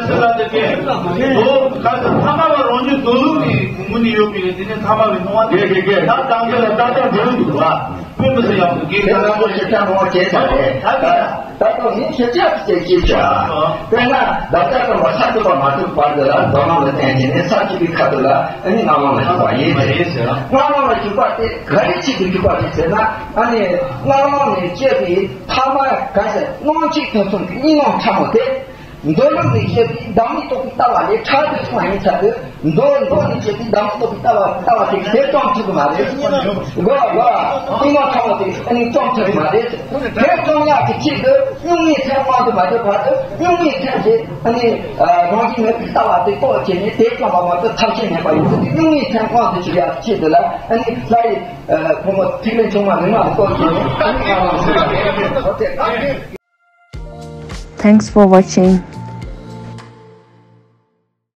ཟེར་ལ་དེ་དགེ། ལོ་ག་རེ་ཟེར་ཐ་མལ་པ་རང་རྒྱུད་འདོད་ལུགས་ཀྱི་ངོས་ནས་ཡོད་པའི་དེ་ནས་ཐ་མལ་པའི་སྣང་བ་དེ་དགེ་དགེ་དགེ། ད་དང་དེ་ལ་ཏག་ཏག་འདོད་ལུགས་འདུག་ལ། དཔེ་མི་སྲིད་ཡག་པོ་དགེ་དེ་རྣམ་པ་ཞིག་ཀྱང་ངོ་བྱས་ཚར་རེད། ད་ད་ད་དུང་ངས་ཞིབ་ཆ་ཞིག་ཅིག་ཞུ་ཨ། དཔེར་ན་བདག་ཅག་ཀུན་པ་ས་བཅུ་པ་མ་ཐུག་བར་དུ་ལ་རྫོགས་ལམ་ལ་བརྟེན་བྱས་ནས་ས་བཅུ་པའི་ཁ་ཐུག་ལ་ཨ་ནི་སྔགས་ལམ་ལ་ཞུགས་པ་ཡིན་ཟེར། སྔགས་ལམ་ལ་ཞུགས་པ་དེ་ག་རེ་ཆེད་དུ་ཞུགས་པ་རེད་ཟེར་ན། ཨ་ནི་སྔགས་ལམ་ནས་སྐྱེས་པའི་ཐ་མལ་ག་ཟེར་སྣང་མཆེད་ཐོབ་གསུམ་གྱི་གཉིས་སྣང་ཕྲ་མོ་དེ། མདོ་ལུགས་ནས་བཤད་པའི་བདག་མེད་རྟོགས་པའི་ལྟ་བ་ལས་ཕྲ་དུ་སོང་བ་ཡིན་ཚར་དུས། མདོ་མདོ་ནས་བཤད་པའི་བདག་མེད་རྟོགས་པའི་ལྟ་བ་ལྟ་བ་དེ་དེ་བཅོམ་ཐུབ་ཀྱི་མ་རེད། གོ་གོ། གཉིས་སྣང་ཕྲ་མོ་དེ་ཨ་ནི་བཅོམ་ཐུབ་ཀྱི་མ་རེད། དེ་བཅོམ་ཡག་གི་ཆེད་དུ་གཉུག་མའི་མཚན་དབང་དུ་མ་གྲུབ་བར་དུ་གཉུག་མའི་མཚན་དེ་ཨ་ནི་རང་བཞིན་མེད་པའི་ལྟ་བ་དེ་རྟོགས་བྱས་ནས་དེ་བཅོམ་པ་མ་གཏོགས་ཐབས་ཤེས་མེད་པ་ཡིན་ཙང་གཉུག་མའི་མཚན་དབང་དུ་གྱུར་ཡག་གི་ཆེད་དུ་ལ་ཨ་ནི་ལྷ་ཡི་ཕུང་པོ་ཐིག་ལེ་ཆུང་མ་རིག་མ་ལ་རྟོགས་བྱས་ནས་ཨ་ནི་སྔགས་ལམ་ཟེར་བ་དེ་ལ་གོ་དེ། Thanks for watching.